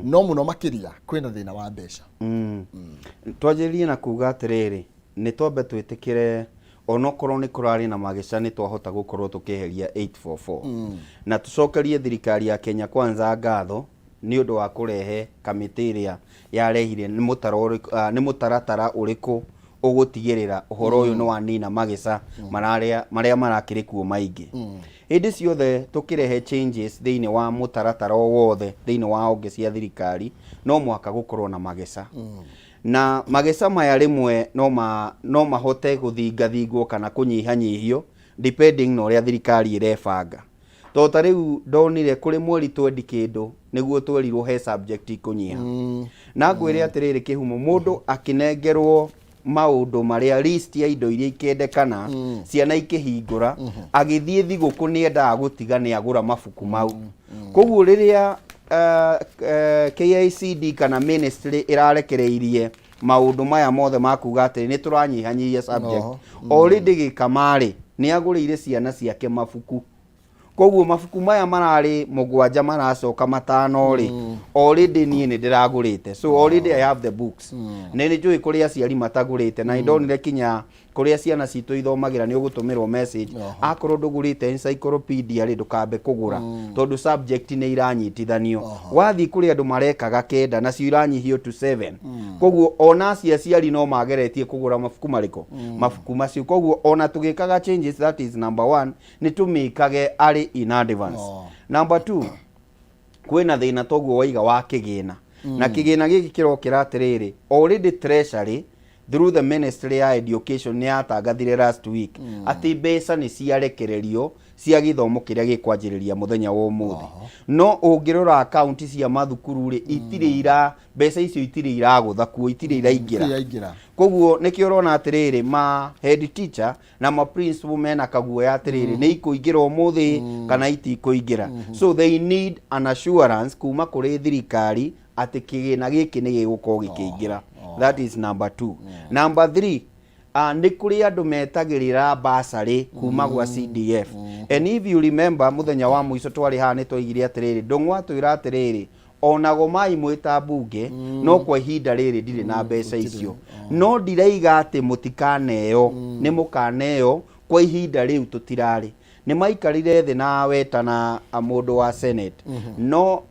no mũno makĩria kwĩna thĩna wa mbeca. Twanjĩrĩrie na kuga atĩrĩrĩ, nĩ twambe twĩtĩkĩre onokorwo nĩ kũrarĩ na mageca, nĩ twahota gũkorwo tũkĩeheria 844, na tũcokerie thirikari ya Kenya Kwanza ngatho nĩ ũndũ wa kũrehe kamĩtĩ ĩrĩa yarehire nĩ mũtaro nĩ mũtaratara ũrĩkũ ũgũtigĩrĩra ũhoro ũyũ nĩ wanina mageca mararĩa marĩa marakĩrĩ kuo maingĩ. Hĩndĩ ciothe tũkĩrehe changes thĩinĩ wa mũtaratara o wothe thĩinĩ wa honge cia thirikari, no mũhaka gũkorwo na mageca, na mageca maya rĩmwe no mahote gũthingathingwo kana kũnyihanyihio depending na ũrĩa thirikari ĩrebanga. Tondũ ta rĩu ndonire kũrĩ mweri twendi kĩndũ nĩguo twerirwo he subject ikũnyiha, na ngwĩre atĩrĩrĩ kĩhumo, mũndũ akĩnengerwo maũndũ marĩa, list ya indo iria ikendekana ciana ikĩhingũra, agĩthiĩ thigũkũ nĩ endaga gũtiga nĩ agũra mabuku mau. Koguo rĩrĩa KICD kana ministry ĩrarekereirie maũndũ maya mothe ma kuga atĩrĩ nĩ tũranyihanyihia subject, already gĩkamarĩ nĩ agũrĩire ciana ciake mabuku. Koguo mabuku maya mararĩ mũgwanja maracoka matano rĩ, already niĩ nĩ ndĩragũrĩte, so already I have the books. Nĩ njũĩ kũrĩ aciari matagũrĩte, na nĩndonire kinya kũrĩa ciana citũ ithomagĩra nĩ ũgũtũmĩrwo message, akorwo ndũgũrĩte encyclopedia rĩ, ndũkambe kũgũra tondũ subject nĩ iranyitithanio. Wathiĩ kũrĩ andũ marekaga kenda, nacio iranyihio to 7. Koguo ona acio aciari no mageretie kũgũra mabuku marĩkũ, mabuku macio. Koguo ona tũgĩkaga changes, that is number one, nĩ tũmĩkage arĩ in advance. Number two, kwĩna thĩna toguo waiga wa kĩgĩna, na kĩgĩna gĩkĩ kĩrokĩra atĩrĩrĩ, already Treasury through the Ministry ya Education nĩ yatangathire last week atĩ mbeca nĩ ciarekererio cia gĩthomo kĩrĩa gĩkwanjĩrĩria mũthenya wa ũmũthĩ. No ũngĩrora akaunti cia mathukuru rĩ, itirĩ ira mbeca icio itirĩ iragũtha kuo, itirĩ iraingĩra. Iraingĩra. Koguo nĩkĩo ũrona atĩrĩrĩ, ma head teacher na ma principal mena kaguoya atĩrĩrĩ, nĩ ikũingĩra ũmũthĩ kana itikũingĩra. So they need an assurance kuma kũrĩ thirikari atĩ kĩgĩna gĩkĩ nĩ gĩgũkorwo gĩkĩingĩra. That is number two. Number three, nĩ kũrĩ andũ metagĩrĩra basarĩ kuma gwa CDF. And if you remember, mũthenya wa mũico twarĩ haha nĩ twaigire atĩrĩrĩ, Ndũng'ũ atwĩra atĩrĩrĩ, ona gomai mwĩ ta mbunge, no kwa ihinda rĩrĩ ndirĩ na mbeca icio, no ndiraiga atĩ mũtikaneo, nĩ mũkaneo. Kwa ihinda rĩu tũtirarĩ. Nĩ maikarire thĩ na weta na mũndũ wa Senate, no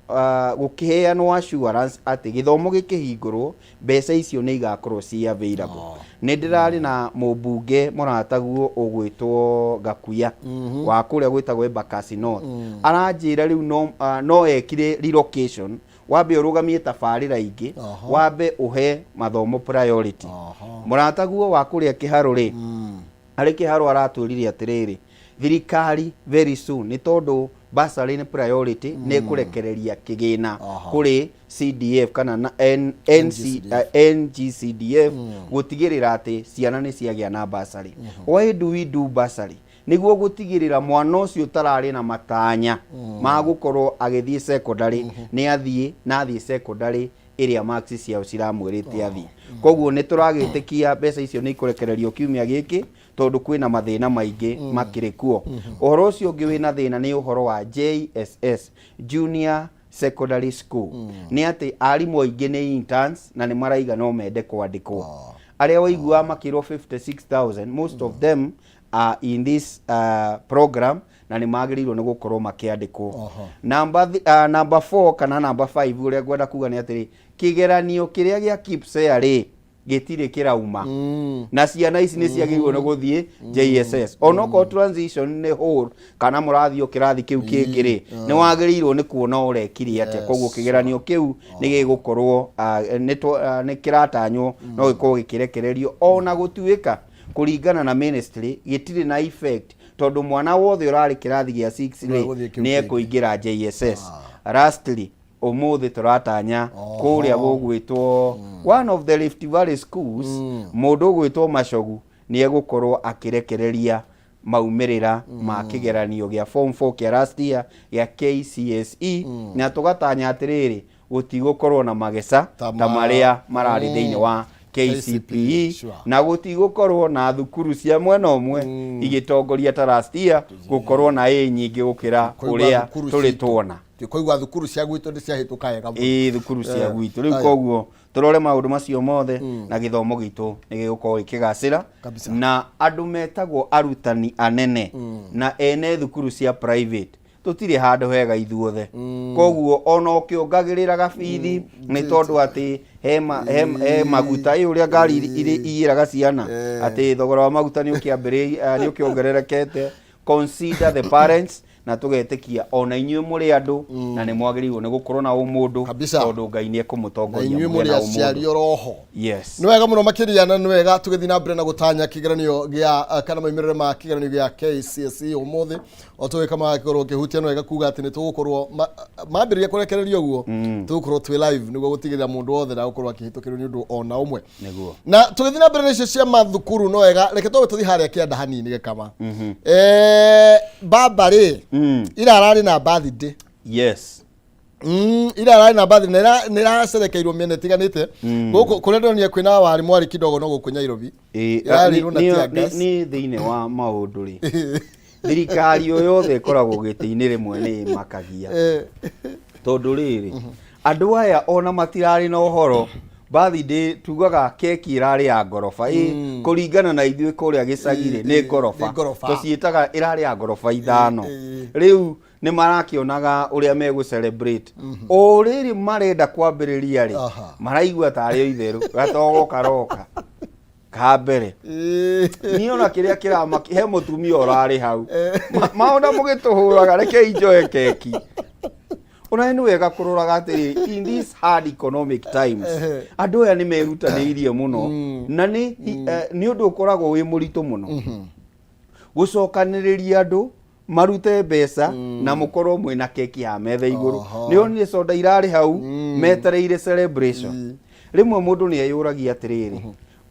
gũkĩheanwo assurance atĩ gĩthomo gĩkĩhingũrwo mbeca icio nĩ igakorwo ci available. Nĩ ndĩrarĩ na mũmbunge mũrataguo ũgwĩtwo Gakuya wa kũrĩa gwĩtagwo Embakasi North, aranjĩra rĩu no ekire relocation, wambe ũrũgamie tabarĩra ingĩ, wambe ũhe mathomo priority. Mũrataguo wa kũrĩa Kĩharũ rĩ, arĩ Kĩharũ aratwĩrire atĩrĩrĩ, thirikari very soon, nĩ tondũ bursary nĩ priority, nĩ ĩkũrekereria kĩgĩna kũrĩ CDF kana na N, NC, NGCDF gũtigĩrĩra atĩ ciana nĩ ciagĩa na bursary. Why do we do bursary? Nĩguo gũtigĩrĩra mwana ũcio ũtararĩ na matanya ma gũkorwo agĩthiĩ secondary nĩ athiĩ, na athiĩ secondary ĩrĩa marks ciao ciramwĩrĩte athiĩ. Koguo nĩ tũragĩtĩkia mbeca icio nĩ ikũrekererio kiumia gĩkĩ, tondũ kwĩna mathĩna maingĩ makĩrĩ kuo. Ũhoro ũcio ũngĩ wĩna thĩna nĩ ũhoro wa JSS, Junior Secondary School, nĩ atĩ arimũ aingĩ nĩ interns na nĩ maraiga no mende kwandĩkwo. Arĩa waiguaga makĩrwo 56,000, most of them are in this program na nĩ magĩrĩirwo nĩ gũkorwo makĩandĩkwo. Number 4 kana number 5 ũrĩa ngwenda kuga nĩ atĩrĩ, kĩgeranio kĩrĩa gĩa KPSEA rĩ, gĩtirĩ kĩrauma na ciana ici nĩ ciagĩrĩirwo nĩ gũthiĩ JSS, onokorwo transition nĩ whole kana mũrathiĩ o kĩrathi kĩu kĩngĩ rĩ, nĩ wagĩrĩirwo nĩ kuona ũrekire atĩa. Koguo kĩgeranio kĩu nĩ gĩgũkorwo nĩ kĩratanywo no gĩkorwo gĩkĩrekererio, ona gũtuĩka kũringana na ministry gĩtirĩ na effect, tondũ mwana wothe ũrarĩ kĩrathi gĩa 6 rĩ, Nĩegũthiĩ kĩu nĩ kĩngĩ. ekũingĩra JSS. Lastly, ũmũthĩ tũratanya kũrĩa gũgwĩtwo one of the Rift Valley schools, mũndũ ũgwĩtwo Macogu nĩ egũkorwo akĩrekereria maumĩrĩra ma kĩgeranio gĩa form 4 kĩa last year gĩa KCSE, na tũgatanya atĩrĩrĩ, gũtigũkorwo na mageca Ta ta marĩa mararĩ thĩinĩ wa KCPE, KCPE, sure. Na gũtigũkorwo na thukuru cia mwena ũmwe igĩtongoria ta last year gũkorwo na A nyingĩ gũkĩra Kũigua ũrĩa thukuru tũrĩ citũ. tuona. Kũigua thukuru cia gwitũ nĩ ciahĩtũka wega mũno. Ĩĩ, thukuru cia gwitũ rĩu. Aya. Koguo tũrore maũndũ macio mothe na gĩthomo gitũ nĩ gĩgũkorwo gĩkĩgacĩra. Na andũ metagwo arutani anene na ene thukuru cia private, tũtirĩ handũ hega ithuothe. Koguo ona ũkĩongagĩrĩra bithi nĩ tondũ atĩ he maguta ĩ ũrĩa ngari iyĩraga ciana atĩ thogora wa maguta nĩ ũkĩambĩrĩria, nĩ ũkĩongererekete, consider the parents, na tũgetĩkia ona inyuĩ mũrĩ andũ na nĩ mwagĩrĩirwo nĩ gũkorwo na ũmũndũ, tondũ Ngai nĩ Na ekũmũtongoria inyuĩ mũgĩe mũrĩ na aciari ũmũndũ. oroho. Yes. Nĩ wega mũno makĩria, na nĩ wega tũgĩthiĩ na mbere na gũtanya kĩgeranio gĩa kana maumĩrĩra ma kĩgeranio gĩa KCSE ũmũthĩ, o tũgĩka magĩkorwo kĩhutia. Nĩ wega kuga atĩ nĩ tũgũkorwo mambĩrĩria kũrekereria ũguo, tũgũkorwo twĩ live nĩguo gũtigĩrĩra mũndũ wothe ndagũkorwo akĩhĩtũkĩrwo nĩ ũndũ ona ũmwe. Na tũgĩthiĩ na mbere na icio cia mathukuru, no wega reke twambe tũthiĩ harĩa kĩanda hanini gĩkama. Baba rĩ, ira ararĩ na birthday. Ira ararĩ na birthday na nĩ ĩracerekeirwo mĩena ĩtiganĩte gũkũ kũrĩa ndĩronire kwĩna warĩ mwarĩ kidogo no gũkũ Nairobi. Ĩrarĩirwo na tear gas. Nĩ thĩinĩ wa maũndũ rĩ, thirikari o yothe ĩkoragwo gĩtĩ-inĩ rĩmwe nĩ ĩmakagia, tondũ rĩrĩ, andũ aya ona matirarĩ na ũhoro birthday, tugaga keki ĩrarĩ ya ngoroba ĩ kũringana na ithuĩ kũrĩa gĩcagi-rĩ, nĩ ngoroba. Nĩ ngoroba. Tũciĩtaga ĩrarĩ ya ngoroba 5. Rĩu nĩ marakĩonaga ũrĩa megũ celebrate o rĩrĩ marenda kwambĩrĩria rĩ, maraigua tarĩ o itherũ gatogo karoka ka mbere. Niĩ ona kĩrĩa kĩramaki, he mũtumia ũrarĩ hau. Maona mũgĩtũhũraga, rekei njoe keki. Ona nĩ wega kũroraga atĩrĩ, in these hard economic times, andũ aya nĩ merutanĩirie mũno, na nĩ ũndũ ũkoragwo wĩ mũritũ mũno gũcokanĩrĩria andũ marute mbeca na mũkorwo mwĩna keki ya metha igũrũ. Nĩ onire soda irarĩ hau metereire celebration. Rĩmwe mũndũ nĩ eyũragia atĩrĩrĩ,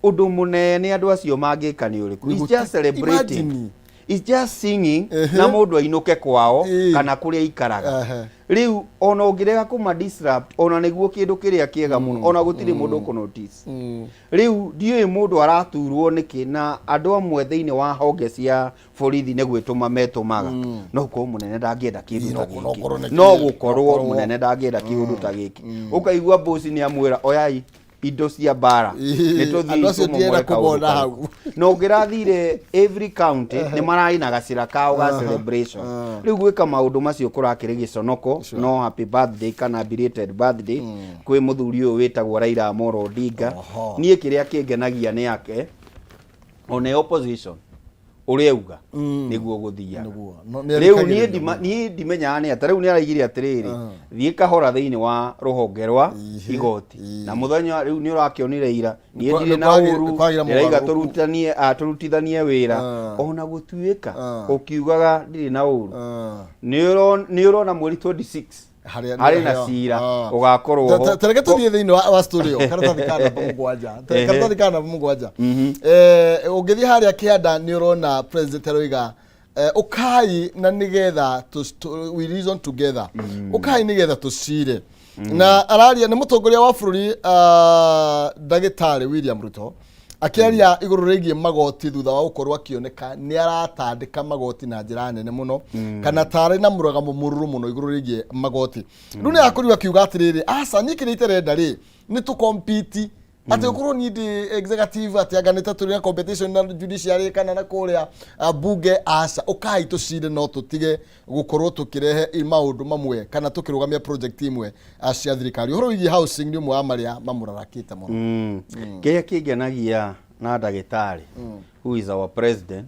ũndũ mũnene andũ acio mangĩka nĩ ũrĩkũ? It's just celebrating. Imagine. It's just singing na mũndũ ainũke kwao kana kũrĩa aikaraga. Rĩu ona ũngĩrega kũma disrupt, ona nĩguo kĩndũ kĩrĩa kĩega mũno, ona gũtirĩ mũndũ ũkũ notice. Rĩu ndiũĩ mũndũ araturwo nĩkĩ, na andũ amwe thĩinĩ wa honge cia borithi nĩ gwĩtũma metũmaga. No gũkorwo mũnene ndangĩenda kĩndũ ta No gũkorwo gĩkĩ, nĩ no gũkorwo. gũkorwo mũnene ndangĩenda kĩũndũ ta gĩkĩ. Ũkaigua bosi nĩ amwĩra, oyai indo cia mbara, nĩ tũthiĩ Andũ acio tũmomore ndienda kaũndũ kũmona kau. hau. Na ũngĩrathire every county nĩ mararĩ na gacĩra kao ga celebration. Rĩu gwĩka maũndũ macio kũrakĩrĩ gĩconoko. No happy birthday kana belated birthday kwĩ mũthuri ũyũ wĩtagwo Raila Amolo Odinga. Niĩ kĩrĩa kĩngenagia nĩ ake one opposition ũrĩa auga nĩguo gũthiaga. Nĩguo. No, nĩ Rĩu niĩ erĩkagĩrĩria niĩ ndimenyaga nĩ atĩa rĩu nĩ araigire atĩrĩrĩ, thiĩ kahora thĩinĩ wa rũhonge rwa igoti na mũthenya rĩu nĩ ũrakĩonire ira niĩ ndirĩ na ũru. Nĩ kwagĩra Ndĩraiga mogarũrũku. Tũrutithanie wĩra, ona gũtuĩka ũkiugaga ndirĩ na ũru. Nĩ ũrona mweri 26 Harĩa harĩ na cira ũgakorwo ho. Tareke tũthiĩ thĩinĩ wa story ĩyo, karatathi ka namba 7. Karatathi ka namba 7. Ũngĩthiĩ harĩa kĩanda nĩ ũrona president aroiga, ũkai na nĩgetha we reason together, ũkai nĩgetha tũcire. Na araria nĩ mũtongoria wa bũrũri, ndagĩtarĩ William Ruto, akĩaria igũrũ rĩgiĩ magoti thutha wa gũkorwo akĩoneka nĩ aratandĩka magoti na njĩra nene mũno, kana tarĩ na mũrũgamo mũrũrũ mũno igũrũ rĩgiĩ magoti. Rĩu nĩ akorirwo akiuga atĩrĩrĩ, aca, niĩ kĩrĩa iterenda rĩ, nĩ tũ compete. Atĩ ũkorwo niĩ ndĩ executive atĩ anga nĩ ta tũrĩ na competition na judiciary kana na kũrĩa bunge, aca, ũkai tũcire no tũtige gũkorwo tũkĩrehe maũndũ mamwe kana tũkĩrũgamia project imwe cia thirikari. Ũhoro wĩgiĩ housing nĩ ũmwe wa marĩa mamũrarakĩte mũno. Kĩrĩa kĩngenagia na ndagĩtarĩ, who is our president,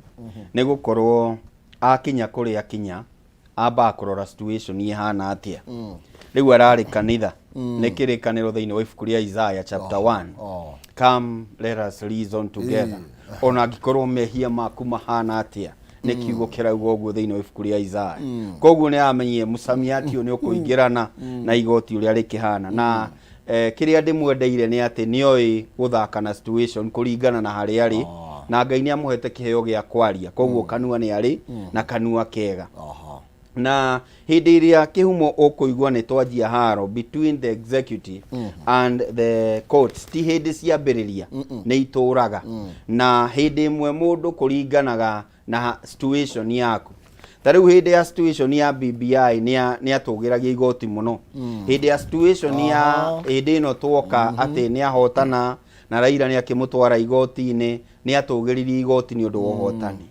nĩ gũkorwo akinya kũrĩa akinya ambaga kũrora situation ĩhana atĩa. Rĩu ararĩ kanitha nĩ kĩrĩkanĩro thĩinĩ wa ibuku rĩa Isaiah chapter 1, "Come, let us reason together." Ona angĩkorwo mehia maku mahana atĩa, nĩ kiugo kĩrauga ũguo thĩinĩ wa ibuku rĩa Isaiah. Koguo nĩ amenyire mũcamiati ũyũ nĩ ũkũingĩrana na igoti ũrĩa rĩkĩhana na kĩrĩa ndĩmwendeire nĩ atĩ nĩoĩ gũthaka na situation kũringana na harĩa arĩ, na Ngai nĩ amũhete kĩheo gĩa kwaria, koguo kanua nĩ arĩ na kanua kega. Na hĩndĩ ĩrĩa kĩhumo ũkũigua nĩ twanjia haro between the executive and the courts, ti hĩndĩ ciambĩrĩria, nĩ itũraga. Na hĩndĩ ĩmwe mũndũ kũringanaga na situation yaku, ta rĩu hĩndĩ ya situation ya BBI nĩ atũgĩragia igoti mũno. Hĩndĩ ya situation ya hĩndĩ ĩno tuoka atĩ nĩ ahotana na Raila nĩ akĩmũtwara igoti-inĩ, nĩ atũgĩririe igoti nĩ ũndũ wa ũhotani.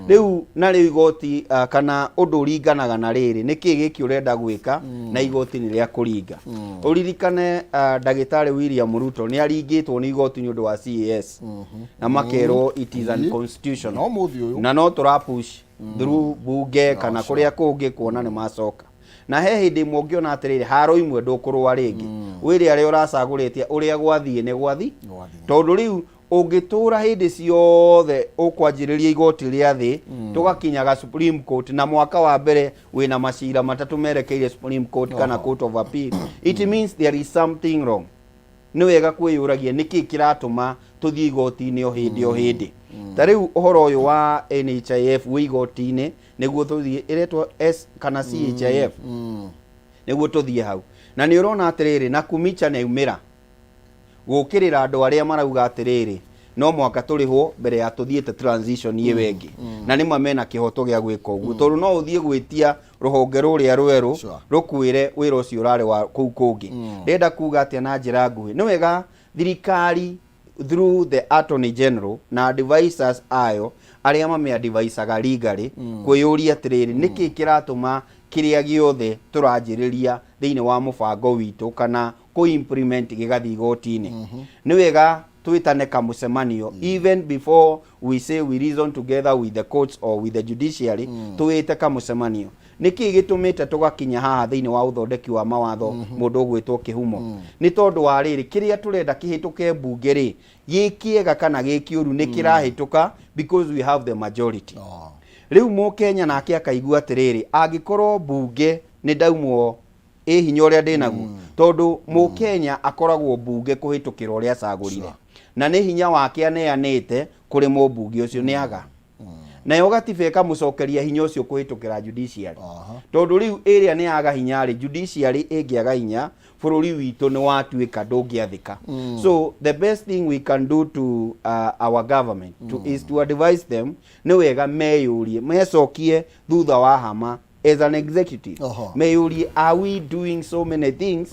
Rĩu na rĩu igoti kana ũndũ ũringanaga na rĩrĩ nĩ kĩĩ gĩkĩ ũrenda gwĩka na igoti nĩ rĩa kũringa. Ũririkane ndagĩtarĩ William Ruto nĩ aringĩtwo nĩ igoti nĩ ũndũ wa CAS na makerwo it is unconstitutional. No mũthĩ ũyũ Na no tũra push through bunge kana kũrĩa kũngĩ kuona nĩ macoka. Na he hĩndĩ ĩmwe ũngĩona atĩrĩrĩ, haro imwe ndũkũrũa rĩngĩ, wĩre arĩa ũracagũrĩte ũrĩa gwathiĩ nĩ gwathi. Gwathiĩ. Tondũ rĩu ũngĩtũra hĩndĩ ciothe ũkwanjĩrĩria igoti rĩa thĩ tũgakinyaga Supreme Court, na mwaka wa mbere wĩna macira matatũ merekeire Supreme Court kana Court of Appeal, it means there is something wrong. Nĩ wega kwĩyũragia nĩkĩ kĩratũma tũthiĩ igoti-inĩ o hĩndĩ o hĩndĩ. Ta rĩu ũhoro ũyũ wa NHIF wĩ igoti-inĩ nĩguo tũthiĩ ĩretwo S kana CHIF nĩguo tũthiĩ hau. Na nĩ ũrona atĩrĩrĩ, na Kumicha nĩ aumĩra gũkĩrĩra andũ arĩa marauga atĩrĩrĩ, no mũhaka tũrĩhwo mbere ya tũthiĩte transition ĩyo ĩngĩ. Na nĩma mena kĩhoto gĩa gwĩka ũguo, tondũ no ũthiĩ gwĩtia rũhonge rũrĩa rwerũ rũkwĩre wĩra ũcio ũrarĩ wa kũu kũngĩ. Ndĩrenda kuga atĩa na njĩra nguhĩ? Nĩ wega thirikari through the attorney general na advisors ayo arĩa mamĩadvisaga legally kwĩyũria atĩrĩrĩ, nĩkĩ kĩratũma kĩrĩa gĩothe tũranjĩrĩria thĩinĩ wa mũbango witũ kana kũ implement gĩgathiĩ igoti-inĩ? Nĩ wega twĩtane kamũcemanio even before we say we reason together with the courts or with the judiciary. Twĩte kamũcemanio, nĩkĩ gĩtũmĩte tũgakinya haha thĩinĩ wa ũthondeki wa mawatho? Mũndũ ũgwĩtwo kĩhumo nĩ tondũ wa rĩrĩ, kĩrĩa tũrenda kĩhĩtũke mbunge rĩ, gĩ kĩega kana gĩ kĩũru, nĩ kĩrahĩtũka because we have the majority. Rĩu mũkenya nake akaigua atĩrĩrĩ, angĩkorwo mbunge nĩ ndaumwo ĩ hinya ũrĩa ndĩnaguo, tondũ mũkenya akoragwo mbunge kũhĩtũkĩra ũrĩa acagũrire, na nĩ hinya wake aneanĩte kũrĩ mũmbunge ũcio nĩ aga, nayo gatiba ĩkamũcokeria hinya ũcio kũhĩtũkĩra judiciary. Tondũ rĩu ĩrĩa nĩ yaga hinya rĩ, judiciary ĩngĩaga hinya, bũrũri witũ nĩ watuĩka ndũngĩathĩka. So the best thing we can do to our government is to advise them, nĩ wega meyũrie, mecokie thutha wa hama as an executive, meyũrie, are we doing so many things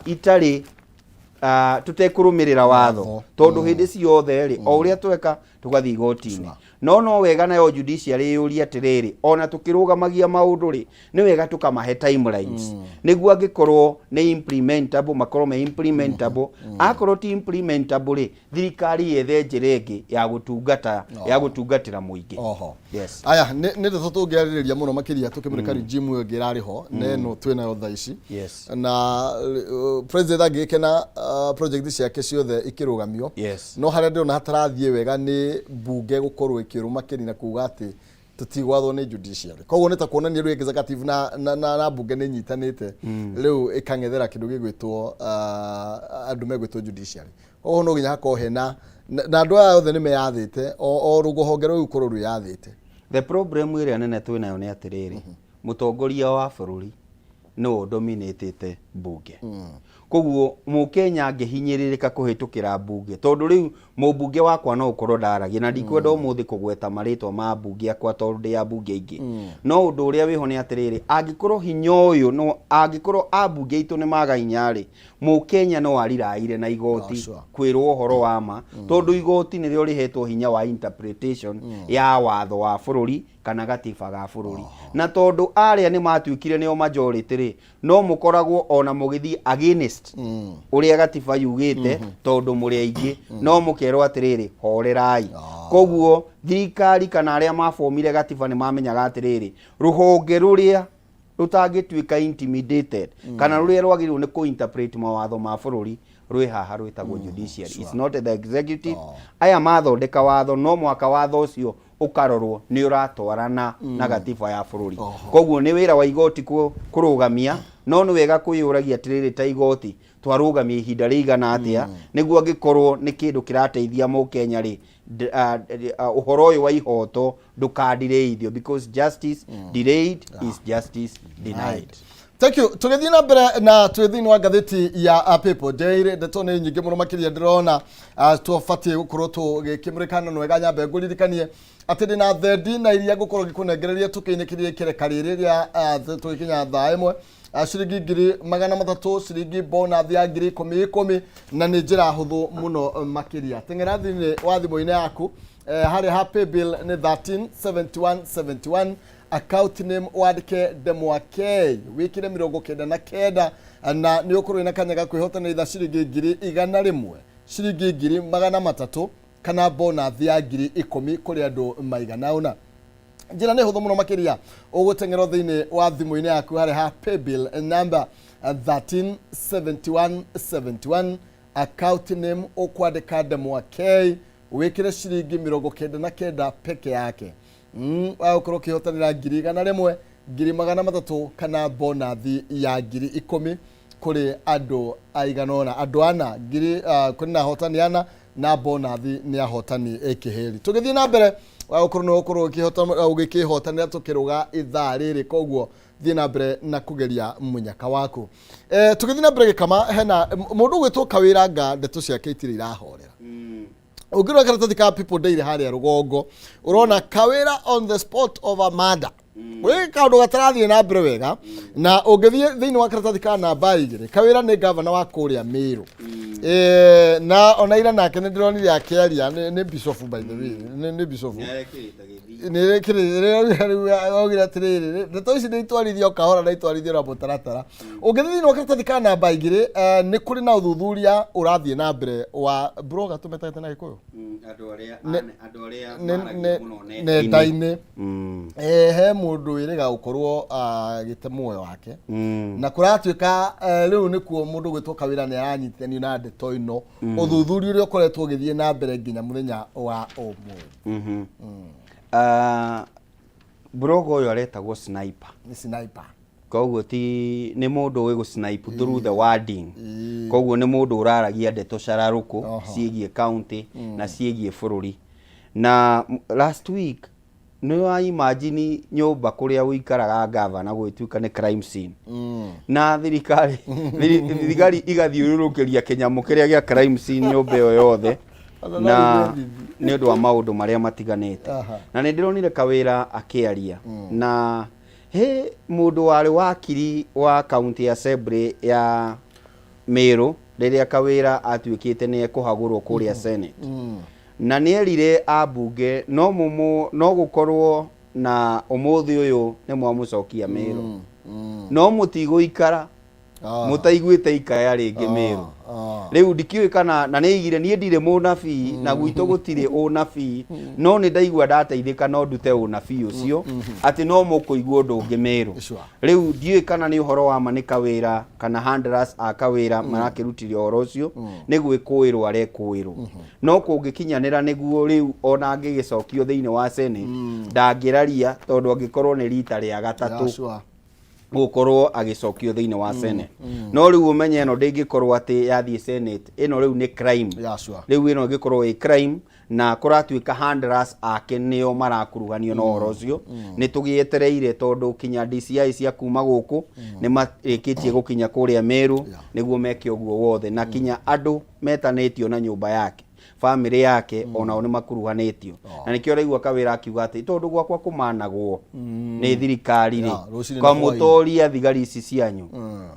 itarĩ tũtekũrũmĩrĩra watho? Watho. Tondũ hĩndĩ ciothe rĩ, o ũrĩa tweka tũgathiĩ igoti-inĩ. No wega nayo judiciary ĩyũrie atĩrĩrĩ, ona tũkĩrũgamagia maũndũ rĩ, nĩ wega tũkamahe timelines nĩguo angĩkorwo nĩ implementable makorwo me implementable, akorwo ti implementable rĩ, thirikari yethe njĩra ĩngĩ ya gũtungata, ya gũtungatĩra mũingĩ. Yes. Aya nĩ ndeto tũngĩarĩrĩria mũno makĩria tũkĩmũrĩka regime ĩyo ĩngĩ ĩrarĩ ho na ĩno twĩ nayo thaa ici. Na president angĩgĩkena project ciake ciothe ikĩrũgamio, no harĩa ndĩrona hatarathiĩ wega nĩ mbunge gũkorwo ĩkĩrũma kĩni na kuga atĩ tũtigwathwo nĩ judiciary. Koguo nĩ ta kuonania rĩu executive na mbunge nĩ inyitanĩte rĩu ĩkang'ethera kĩndũ gĩgwĩtwo andũ megwĩtwo judiciary. Koguo no nginya hakorwo hena na andũ aya othe nĩ meyathĩte, o rũhonge rũu rũkorwo rwĩyathĩte. The problem ĩrĩa nene twĩ nayo nĩ atĩrĩrĩ, mũtongoria wa bũrũri nĩwe ũdominatĩte mbunge. Koguo Mũkenya angĩhinyĩrĩrĩka kũhĩtũkĩra mbunge, tondũ rĩu mũmbunge wakwa no ũkorwo ndaragia, na ndikwenda ũmũthĩ kũgweta marĩtwa ma ambunge akwa tondũ ndĩ ambunge aingĩ, no ũndũ ũrĩa wĩho nĩ atĩrĩrĩ, angĩkorwo hinya ũyũ no angĩkorwo ambunge aitũ nĩ maga hinya rĩ, Mũkenya no ariraire na igoti kwĩrwo ũhoro wa ma, tondũ igoti nĩrĩo rĩhetwo hinya wa interpretation ya watho wa bũrũri kana gatiba ga bũrũri. Na tondũ arĩa nĩ matuĩkire nĩo majority rĩ, no mũkoragwo ona mũgĩthiĩ against ũrĩa gatiba yugĩte, tondũ mũrĩ aingĩ, no mũkerwo atĩrĩrĩ, horerai. Koguo thirikari kana arĩa mabomire gatiba nĩ mamenyaga atĩrĩrĩ, rũhonge rũrĩa rũtangĩtuĩka intimidated kana rũrĩa rwagĩrĩirwo nĩ kũ-interpret mawatho ma bũrũri rwĩ haha rwĩtagwo judiciary. It's not the executive. Aya mathondeka watho, no mwaka watho ũcio ũkarorwo nĩ ũratwarana na gatiba ya bũrũri. Koguo nĩ wĩra wa igoti kũrũgamia, no nĩ wega kwĩyũragia atĩrĩrĩ, ta igoti twarũgamia ihinda rĩigana atĩa, nĩguo angĩkorwo nĩ kĩndũ kĩrateithia Mũkenya rĩ, ũhoro ũyũ wa ihoto ndũkandirĩithio, because justice delayed is justice denied. Thank you. Tũgĩthiĩ na mbere na twĩ thĩinĩ wa ngathĩti ya People Daily, ndeto nĩ nyingĩ mũno makĩria ndĩrona tũbatiĩ gũkorwo tũgĩkĩmũrĩkana na wega. Nyambe ngũririkanie atĩ ndĩ na thendi na iria ngũkorwo ngĩkũnengereria tũkĩinĩkĩria ikereka rĩrĩ rĩa tũgĩkinya thaa 1, ciringi 300,000, ciringi bonus ya 10,000 10,000, na nĩ njĩra hũthũ mũno makĩria. Teng'era thĩinĩ wa thimũ-inĩ yaku harĩa ha paybill nĩ 137171, account name wandĩke Ndemwa K, wĩkĩre 99, na nĩ ũkũrwo na kanya ga kwĩhotanĩra ciringi 100,000, ciringi 300,000, kana bonus ya 10,000 kũrĩ andũ maigana ũna. Njĩra nĩ hũthũ mũno makĩria, ũgũteng'erwo thĩinĩ wa thimũ-inĩ yaku harĩa ha paybill number 137171, account name ũkwandĩka Ndemwa K, wĩkĩre ciringi 99 peke yake. Wagũkorwo ũkĩhotanĩra 100,000, 300,000, kana bonus ya 10,000 kũrĩ andũ aigana ũna, andũ ana ngiri kũrĩ na ahotani ana na bonus nĩ ahotani kĩhĩri. Tũgĩthiĩ na mbere, wagũkorwo nĩ ũgũkorwo ũgĩkĩhotanĩra tũkĩrũga ithaa rĩrĩ, koguo thiĩ na mbere na kũgeria mũnyaka waku. Tũgĩthiĩ na mbere gĩkama, hena mũndũ ũgwĩtwo Kawĩra nga ndeto ciake itirĩ irahorera. Ũngĩrora karatathi ka People Daily harĩa rũgongo, ũrona Kawĩra on the spot of a murder, wĩ kaũndũ gatarathiĩ na mbere wega. Na ũngĩthiĩ thĩinĩ wa karatathi ka namba 2, Kawĩra nĩ gavana wa kũrĩa Mĩrũ. Na ona ira nake nĩ ndĩronire akĩaria, nĩ bishop, by the way, nĩ bishop augire atĩrĩrĩ, ndeto ici nĩ itwarithio kahora na itwarithio na mũtaratara. Ũngĩthiĩ thĩinĩ wa karatathi ka namba 2, nĩ kũrĩ na ũthuthuria ũrathiĩ na mbere wa blogger, tũmetagĩte na Gĩkũyũ. Andũ arĩa nenda-inĩ. He mũndũ wĩrĩga gũkorwo agĩte muoyo wake, na kũratuĩka rĩu nĩkuo mũndũ gwĩtwo Kawĩra nĩ aranyitithanio na ndeto ĩno, ũthuthuria ũrĩa ũkoretwo ũgĩthiĩ na mbere nginya mũthenya wa ũmũthĩ. Blogger ũyũ aretagwo Sniper. Nĩ Sniper. Koguo ti nĩ mũndũ ũĩ gũ snipe through the wording. Koguo nĩ mũndũ ũraragia ndeto cararũkũ ciĩgiĩ county na ciĩgiĩ bũrũri. Na last week nĩ wa imagine nyũmba kũrĩa ũikaraga gavana gũgĩtuĩka nĩ crime scene, na thirikari thigari igathiũrũrũkĩria kĩnyamũ kĩrĩa gĩa crime scene nyũmba ĩyo yothe, Ona na no ithe. Nĩ ũndũ wa maũndũ marĩa matiganĩte. Na nĩ ndĩronire Kawĩra akĩaria, na he mũndũ warĩ wakiri wa county assembly ya Meru rĩrĩa Kawĩra atuĩkĩte nĩ ekũhagũrwo kũrĩa Senate, na nĩ erire ambunge no mũmũ no gũkorwo na ũmũthĩ ũyũ nĩ mwamũcokia Meru, no mũtigũikara mũtaiguĩte ikaya rĩngĩ Meru. Rĩu ndikĩũĩ kana na nĩ aigire, niĩ ndirĩ mũnabii na gwitũ gũtirĩ ũnabii, no nĩ ndaigua ndateithĩka no ndute ũnabii ũcio atĩ no mũkũigua ũndũ ũngĩ Meru. Rĩu ndiũĩ kana nĩ ũhoro wa ma nĩ Kawĩra kana handlers a Kawĩra marakĩrutire ũhoro ũcio, nĩ gwĩkũĩrwo arekũĩrwo, no kũngĩkinyanĩra nĩguo rĩu ona angĩgĩcokio thĩinĩ wa Senate ndangĩraria, tondũ angĩkorwo nĩ rita rĩa gatatũ gũkorwo agĩcokio thĩinĩ wa Senate. No rĩu ũmenye ĩno ndĩngĩkorwo atĩ yathiĩ Senate, ĩno rĩu nĩ crime. Rĩu ĩno ĩngĩkorwo ĩ crime. Na kũratuĩka handlers ake nĩo marakuruhanio na ũhoro ũcio. Nĩ tũgĩetereire tondũ kinya DCI cia kuma gũkũ nĩ marĩkĩtie gũkinya kũrĩa Meru nĩguo meke ũguo wothe, na kinya andũ metanĩtio na nyũmba yake, bamĩrĩ yake, onao nĩ makuruhanĩtio. Na nĩkĩo ũraigua Kawĩra akiuga atĩ tondũ gwakwa kũmanagwo nĩ thirikari rĩ, Yeah, rũcinĩ na kwa hwaĩ-inĩ. mũtoria thigari ici cianyu.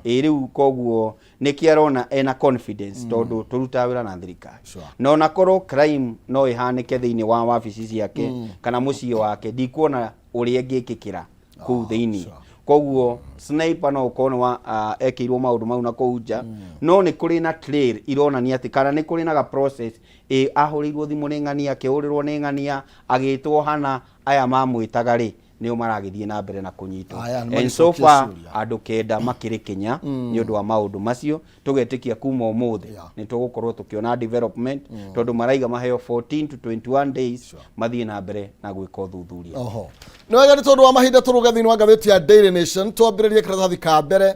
Ĩ rĩu koguo nĩkĩo arona ena confidence tondũ tũrutaga wĩra na thirikari. Na onakorwo crime no ĩhanĩke thĩinĩ wa wabici ciake kana mũciĩ wake, ndikuona ũrĩa ĩngĩkĩkĩra kũu thĩinĩ. Koguo sniper no ũkorwo nĩ wa ekĩirwo maũndũ mau na kũu nja, no nĩ kũrĩ na trail ironania atĩ kana nĩ kũrĩ na ga process ĩ ahũrĩirwo thimũ nĩ ng'ania, akĩhũrĩrwo nĩ ng'ania, agĩtwo hana, aya mamwĩtaga rĩ nĩo maragĩthiĩ na mbere na kũnyitwo. Aya, nĩ And so magĩcokia far ciũria. Andũ kenda makĩrĩ Kenya nĩ ũndũ wa maũndũ macio. Tũgetĩkia kuma ũmũthĩ nĩ tũgũkorwo tũkĩona development tondũ maraiga maheo 14 to 21 days mathiĩ na mbere na gwĩka ũthuthuria. Oho nĩ wega, nĩ tondũ wa mahinda tũrũge thĩinĩ wa ngathĩti ya Daily Nation, twambĩrĩrie karatathi ka mbere.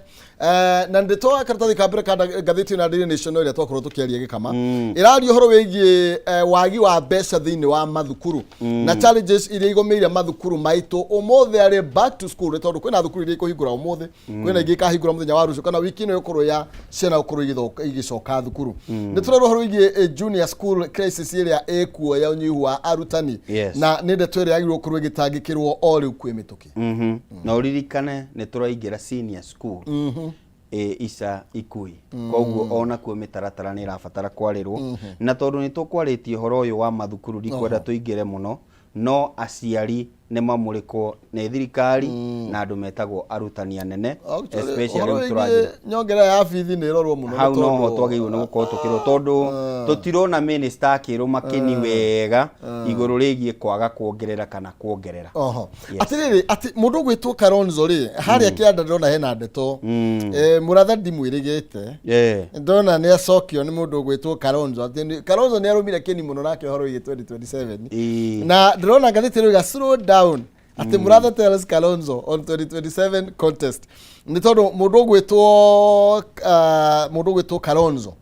Na nĩ karatathi ka mbere ka ngathĩti ĩno ya Daily Nation ĩrĩa twakorwo tũkĩaria gĩkama ĩraria ũhoro wĩgiĩ wagi wa mbeca thĩinĩ wa mathukuru na challenges iria igũmĩire mathukuru maitũ. Ũmũthĩ arĩ back to school, nĩ tondũ kwĩna thukuru iria ikũhingũra ũmũthĩ, kwĩna ingĩ ikahingũra mũthenya wa rũciũ kana wiki ĩno ĩgũkorwo ya ciana gũkorwo igĩcoka thukuru. Nĩ tũrerwo ũhoro wĩgiĩ junior school crisis ĩrĩa ĩkuo ya ũnyihu wa arutani na nĩ ndeto ĩrĩa yagĩrĩirwo gũkorwo ĩgĩtangĩkĩrwo o rĩu kwĩ mĩtũkĩ. Na ũririkane nĩ tũraingĩra senior school ica ikuhĩ, koguo onakuo mĩtaratara nĩ ĩrabatara kwarĩrwo. Na tondũ nĩ tũkwarĩtie ũhoro ũyũ wa mathukuru, ndikwenda tũingĩre mũno, no aciari nĩ mamũrĩkwo nĩ thirikari na andũ metagwo arutani anene. Actually, especially ũhoro rĩu wĩgiĩ tũranjĩra nyongera ya bithi nĩ ĩrorwo mũno nĩ hau noho twagĩrĩirwo nĩ gũkorwo tũkĩrwo tondũ tũtirona minister akĩrũma kĩni wega igũrũ rĩgiĩ kwaga kuongerera kana kuongerera. Oho. Atĩrĩrĩ, atĩ mũndũ ũgwĩtwo Kalonzo rĩ, harĩa kĩanda ndĩrona hena ndeto. Mũratha ndimwĩrĩgĩte. Ndona nĩ acokio nĩ mũndũ ũgwĩtwo Kalonzo atĩ Kalonzo nĩ arũmire kĩni mũno nake ũhoro wĩgiĩ 2027. Na ndĩrona ngathĩti ĩroiga slow down, atĩ Murathe tells Kalonzo on 2027 contest, nĩ tondũ mũndũ ũgwĩtwo Kalonzo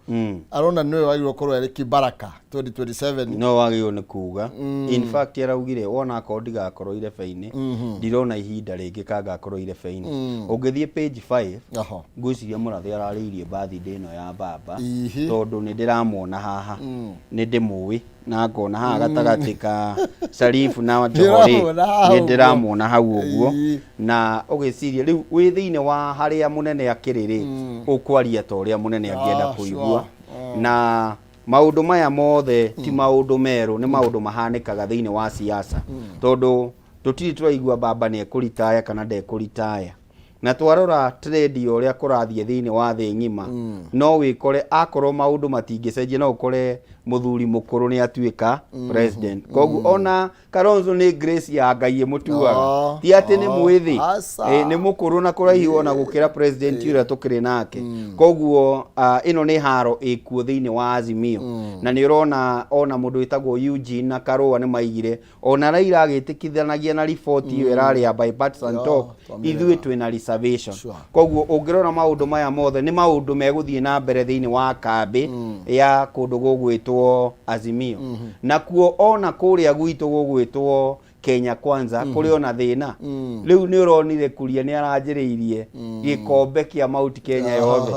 arona nĩwe wagĩrĩirwo gũkorwo arĩ kibaraka 2027. No wagĩrĩirwo nĩ kuga, in fact araugire wona akorwo ndigakorwo irebe-inĩ, ndirona ihinda rĩngĩ kangakorwo irebe-inĩ. Ũngĩthiĩ page 5, ngwĩciria Mũrathe ararĩirie birthday ĩno ya baba tondũ nĩ ndĩramuona haha, nĩ ndĩmũĩ na ngona haha gatagatĩ ka Sharifu na Joho rĩ, Ndĩramuona haha nĩ ũguo. Ndĩramuona hau ũguo. Na ũgĩciria rĩu wĩ thĩinĩ wa harĩa mũnene akĩrĩ rĩ, ũkwaria ta ũrĩa mũnene angĩenda kũigua. Na maũndũ maya mothe ti maũndũ merũ, nĩ maũndũ mahanĩkaga thĩinĩ wa siasa, tondũ tũtirĩ tũraigua baba nĩ ekũritaya kana ndekũritaya. Na twarora trend ya ũrĩa kũrathiĩ thĩinĩ wa thĩ ng'ima, no wĩkore akorwo maũndũ matingĩcenjia, no ũkore mũthuri mũkũrũ nĩ atuĩka president. Koguo ona Kalonzo nĩ grace ya Ngai ĩmũtuaga, ti atĩ nĩ mwĩthĩ. Aca. Nĩ mũkũrũ na kũraihu ona gũkĩra president ũrĩa tũkĩrĩ nake. Koguo ĩno nĩ haro ĩkuo thĩinĩ wa Azimio. Na nĩ ũrona ona mũndũ wĩtagwo Eugene na Karũa nĩ maigire ona Raila agĩtĩkithanagia na riboti ĩyo ĩrarĩ ya bipartisan talk, twamĩrera. Ithuĩ twĩna reservation. Koguo ũngĩrora maũndũ maya mothe nĩ maũndũ megũthiĩ na mbere thĩinĩ wa kambĩ ya kũndũ gũgwĩtwo Azimio. Nakuo ona kũrĩa gwitũ gũgwĩtwo Kenya Kwanza kũrĩ ona thĩna. Rĩu nĩ ũronire Kuria nĩ aranjĩrĩirie gĩkombe kĩa Mount Kenya yothe.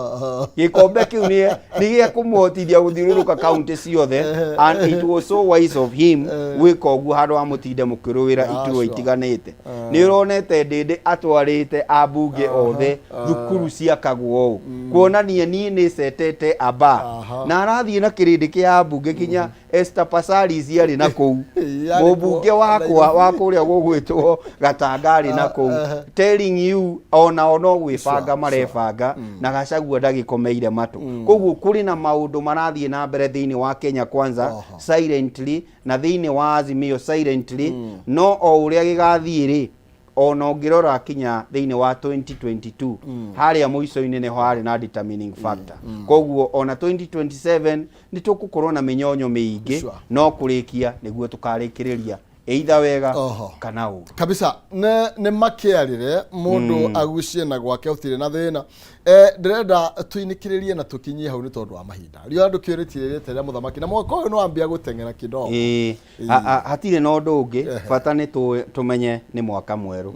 Gĩkombe kĩu nĩ gĩa kũmũhotithia gũthiũrũrũka kaunti ciothe, and it was so wise of him gwĩka ũguo handũ ha mũtinde mũkĩrũĩra iturwa itiganĩte. Nĩ ũronete Ndĩndĩ atwarĩte ambunge othe thukuru ciakagwo ũũ kuonania niĩ nĩ cetete aba na arathiĩ na kĩrĩndĩ kĩa ambunge kinya Esther Passaris arĩ na kũu, Ĩĩ, arĩ mũmbunge kuo, wakwa wa kũrĩa gũgwĩtwo Gatanga arĩ na kũu, telling you onao no gwĩbanga marebanga na Gachagua ndagĩkomeire matũ. Koguo kũrĩ na maũndũ marathiĩ na mbere thĩinĩ wa Kenya Kwanza silently na thĩinĩ wa Azimio silently, no o ũrĩa gĩgathiĩ rĩ, ona ũngĩrora kinya thĩinĩ wa 2022 harĩa mũico-inĩ nĩho harĩ na determining factor. Koguo ona 2027 nĩ tũgũkorwo na mĩnyonyo mĩingĩ, no kũrĩkia nĩguo tũkarĩkĩrĩria Either wega Oho. kana ũru. Kabisa, nĩ makĩarĩre mũndũ agucie na gwake ũtirĩ na thĩna. Eh, ndĩrenda tũinĩkĩrĩrie na tũkinyie hau nĩ tondũ wa mahinda. Riũa ndũkĩũrĩtie rĩte rĩa mũthamaki na mwaka ũyũ nĩ wambia gũteng'era kidogo. Ĩĩ, hatirĩ na ũndũ ũngĩ, bata nĩ tũmenye nĩ mwaka mwerũ,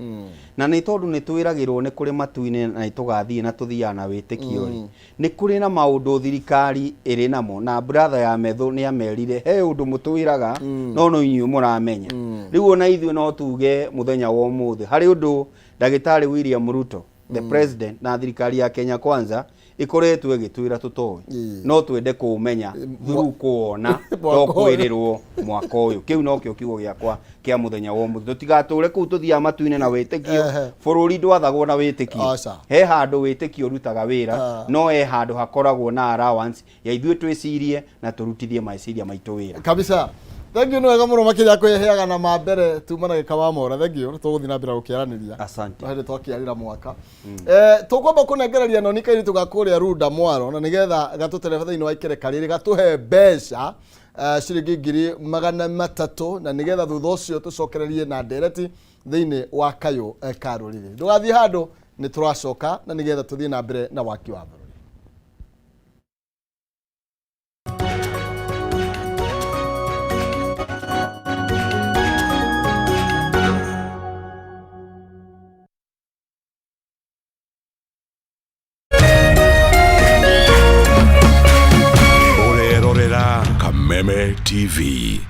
na nĩ tondũ nĩ twĩragĩrwo nĩ kũrĩ matu-inĩ na nĩ tũgathiĩ na tũthiaga na wĩtĩkio rĩ, nĩ kũrĩ na maũndũ thirikari ĩrĩ namo, na brother ya metho nĩ amerire he ũndũ mũtwĩraga no no inyuĩ mũramenya. Rĩu ona ithuĩ no tuge mũthenya wa ũmũthĩ harĩ ũndũ ndagĩtarĩ William Ruto, the president, na thirikari ya Kenya Kwanza ĩkoretwo ĩgĩtwĩra tũtoĩ, no twende kũũmenya through kũwona, to Mwaka ũyũ. kwĩrĩrwo mwaka ũyũ. Kĩu nokĩo kiugo gĩakwa kĩa mũthenya wa ũmũthĩ. Tũtigatũre kũu tũthiaga matu-inĩ na wĩtĩkio. Bũrũri ndwathagwo na wĩtĩkio. Aca. He handũ wĩtĩkio ũrutaga wĩra, no he handũ hakoragwo na allowance ya ithuĩ twĩcirie na tũrutithie meciria maitũ wĩra. Kabisa, thank you. Nĩ wega mũno makĩria kwĩheaga na ma mbere tuma na gĩka wa mora. Thank you, tũgũthiĩ na mbere gũkĩaranĩria. Asante. No hĩndĩ twakĩarĩra mwaka, eh, tũkwamba kũnengereria noni kairĩtu ga kũrĩa Runda mwaro na nĩgetha gatũterebe thĩinĩ wa ikereka rĩrĩ, gatũhe mbeca ciringi 300,000, na nĩgetha thutha ũcio tũcokererie na ndereti thĩinĩ wa kayũ ka rũrĩrĩ. Ndũgathiĩ handũ, nĩ tũracoka na nĩgetha tũthiĩ na mbere na waki wa bũrũri. Ũrerorera Kameme TV.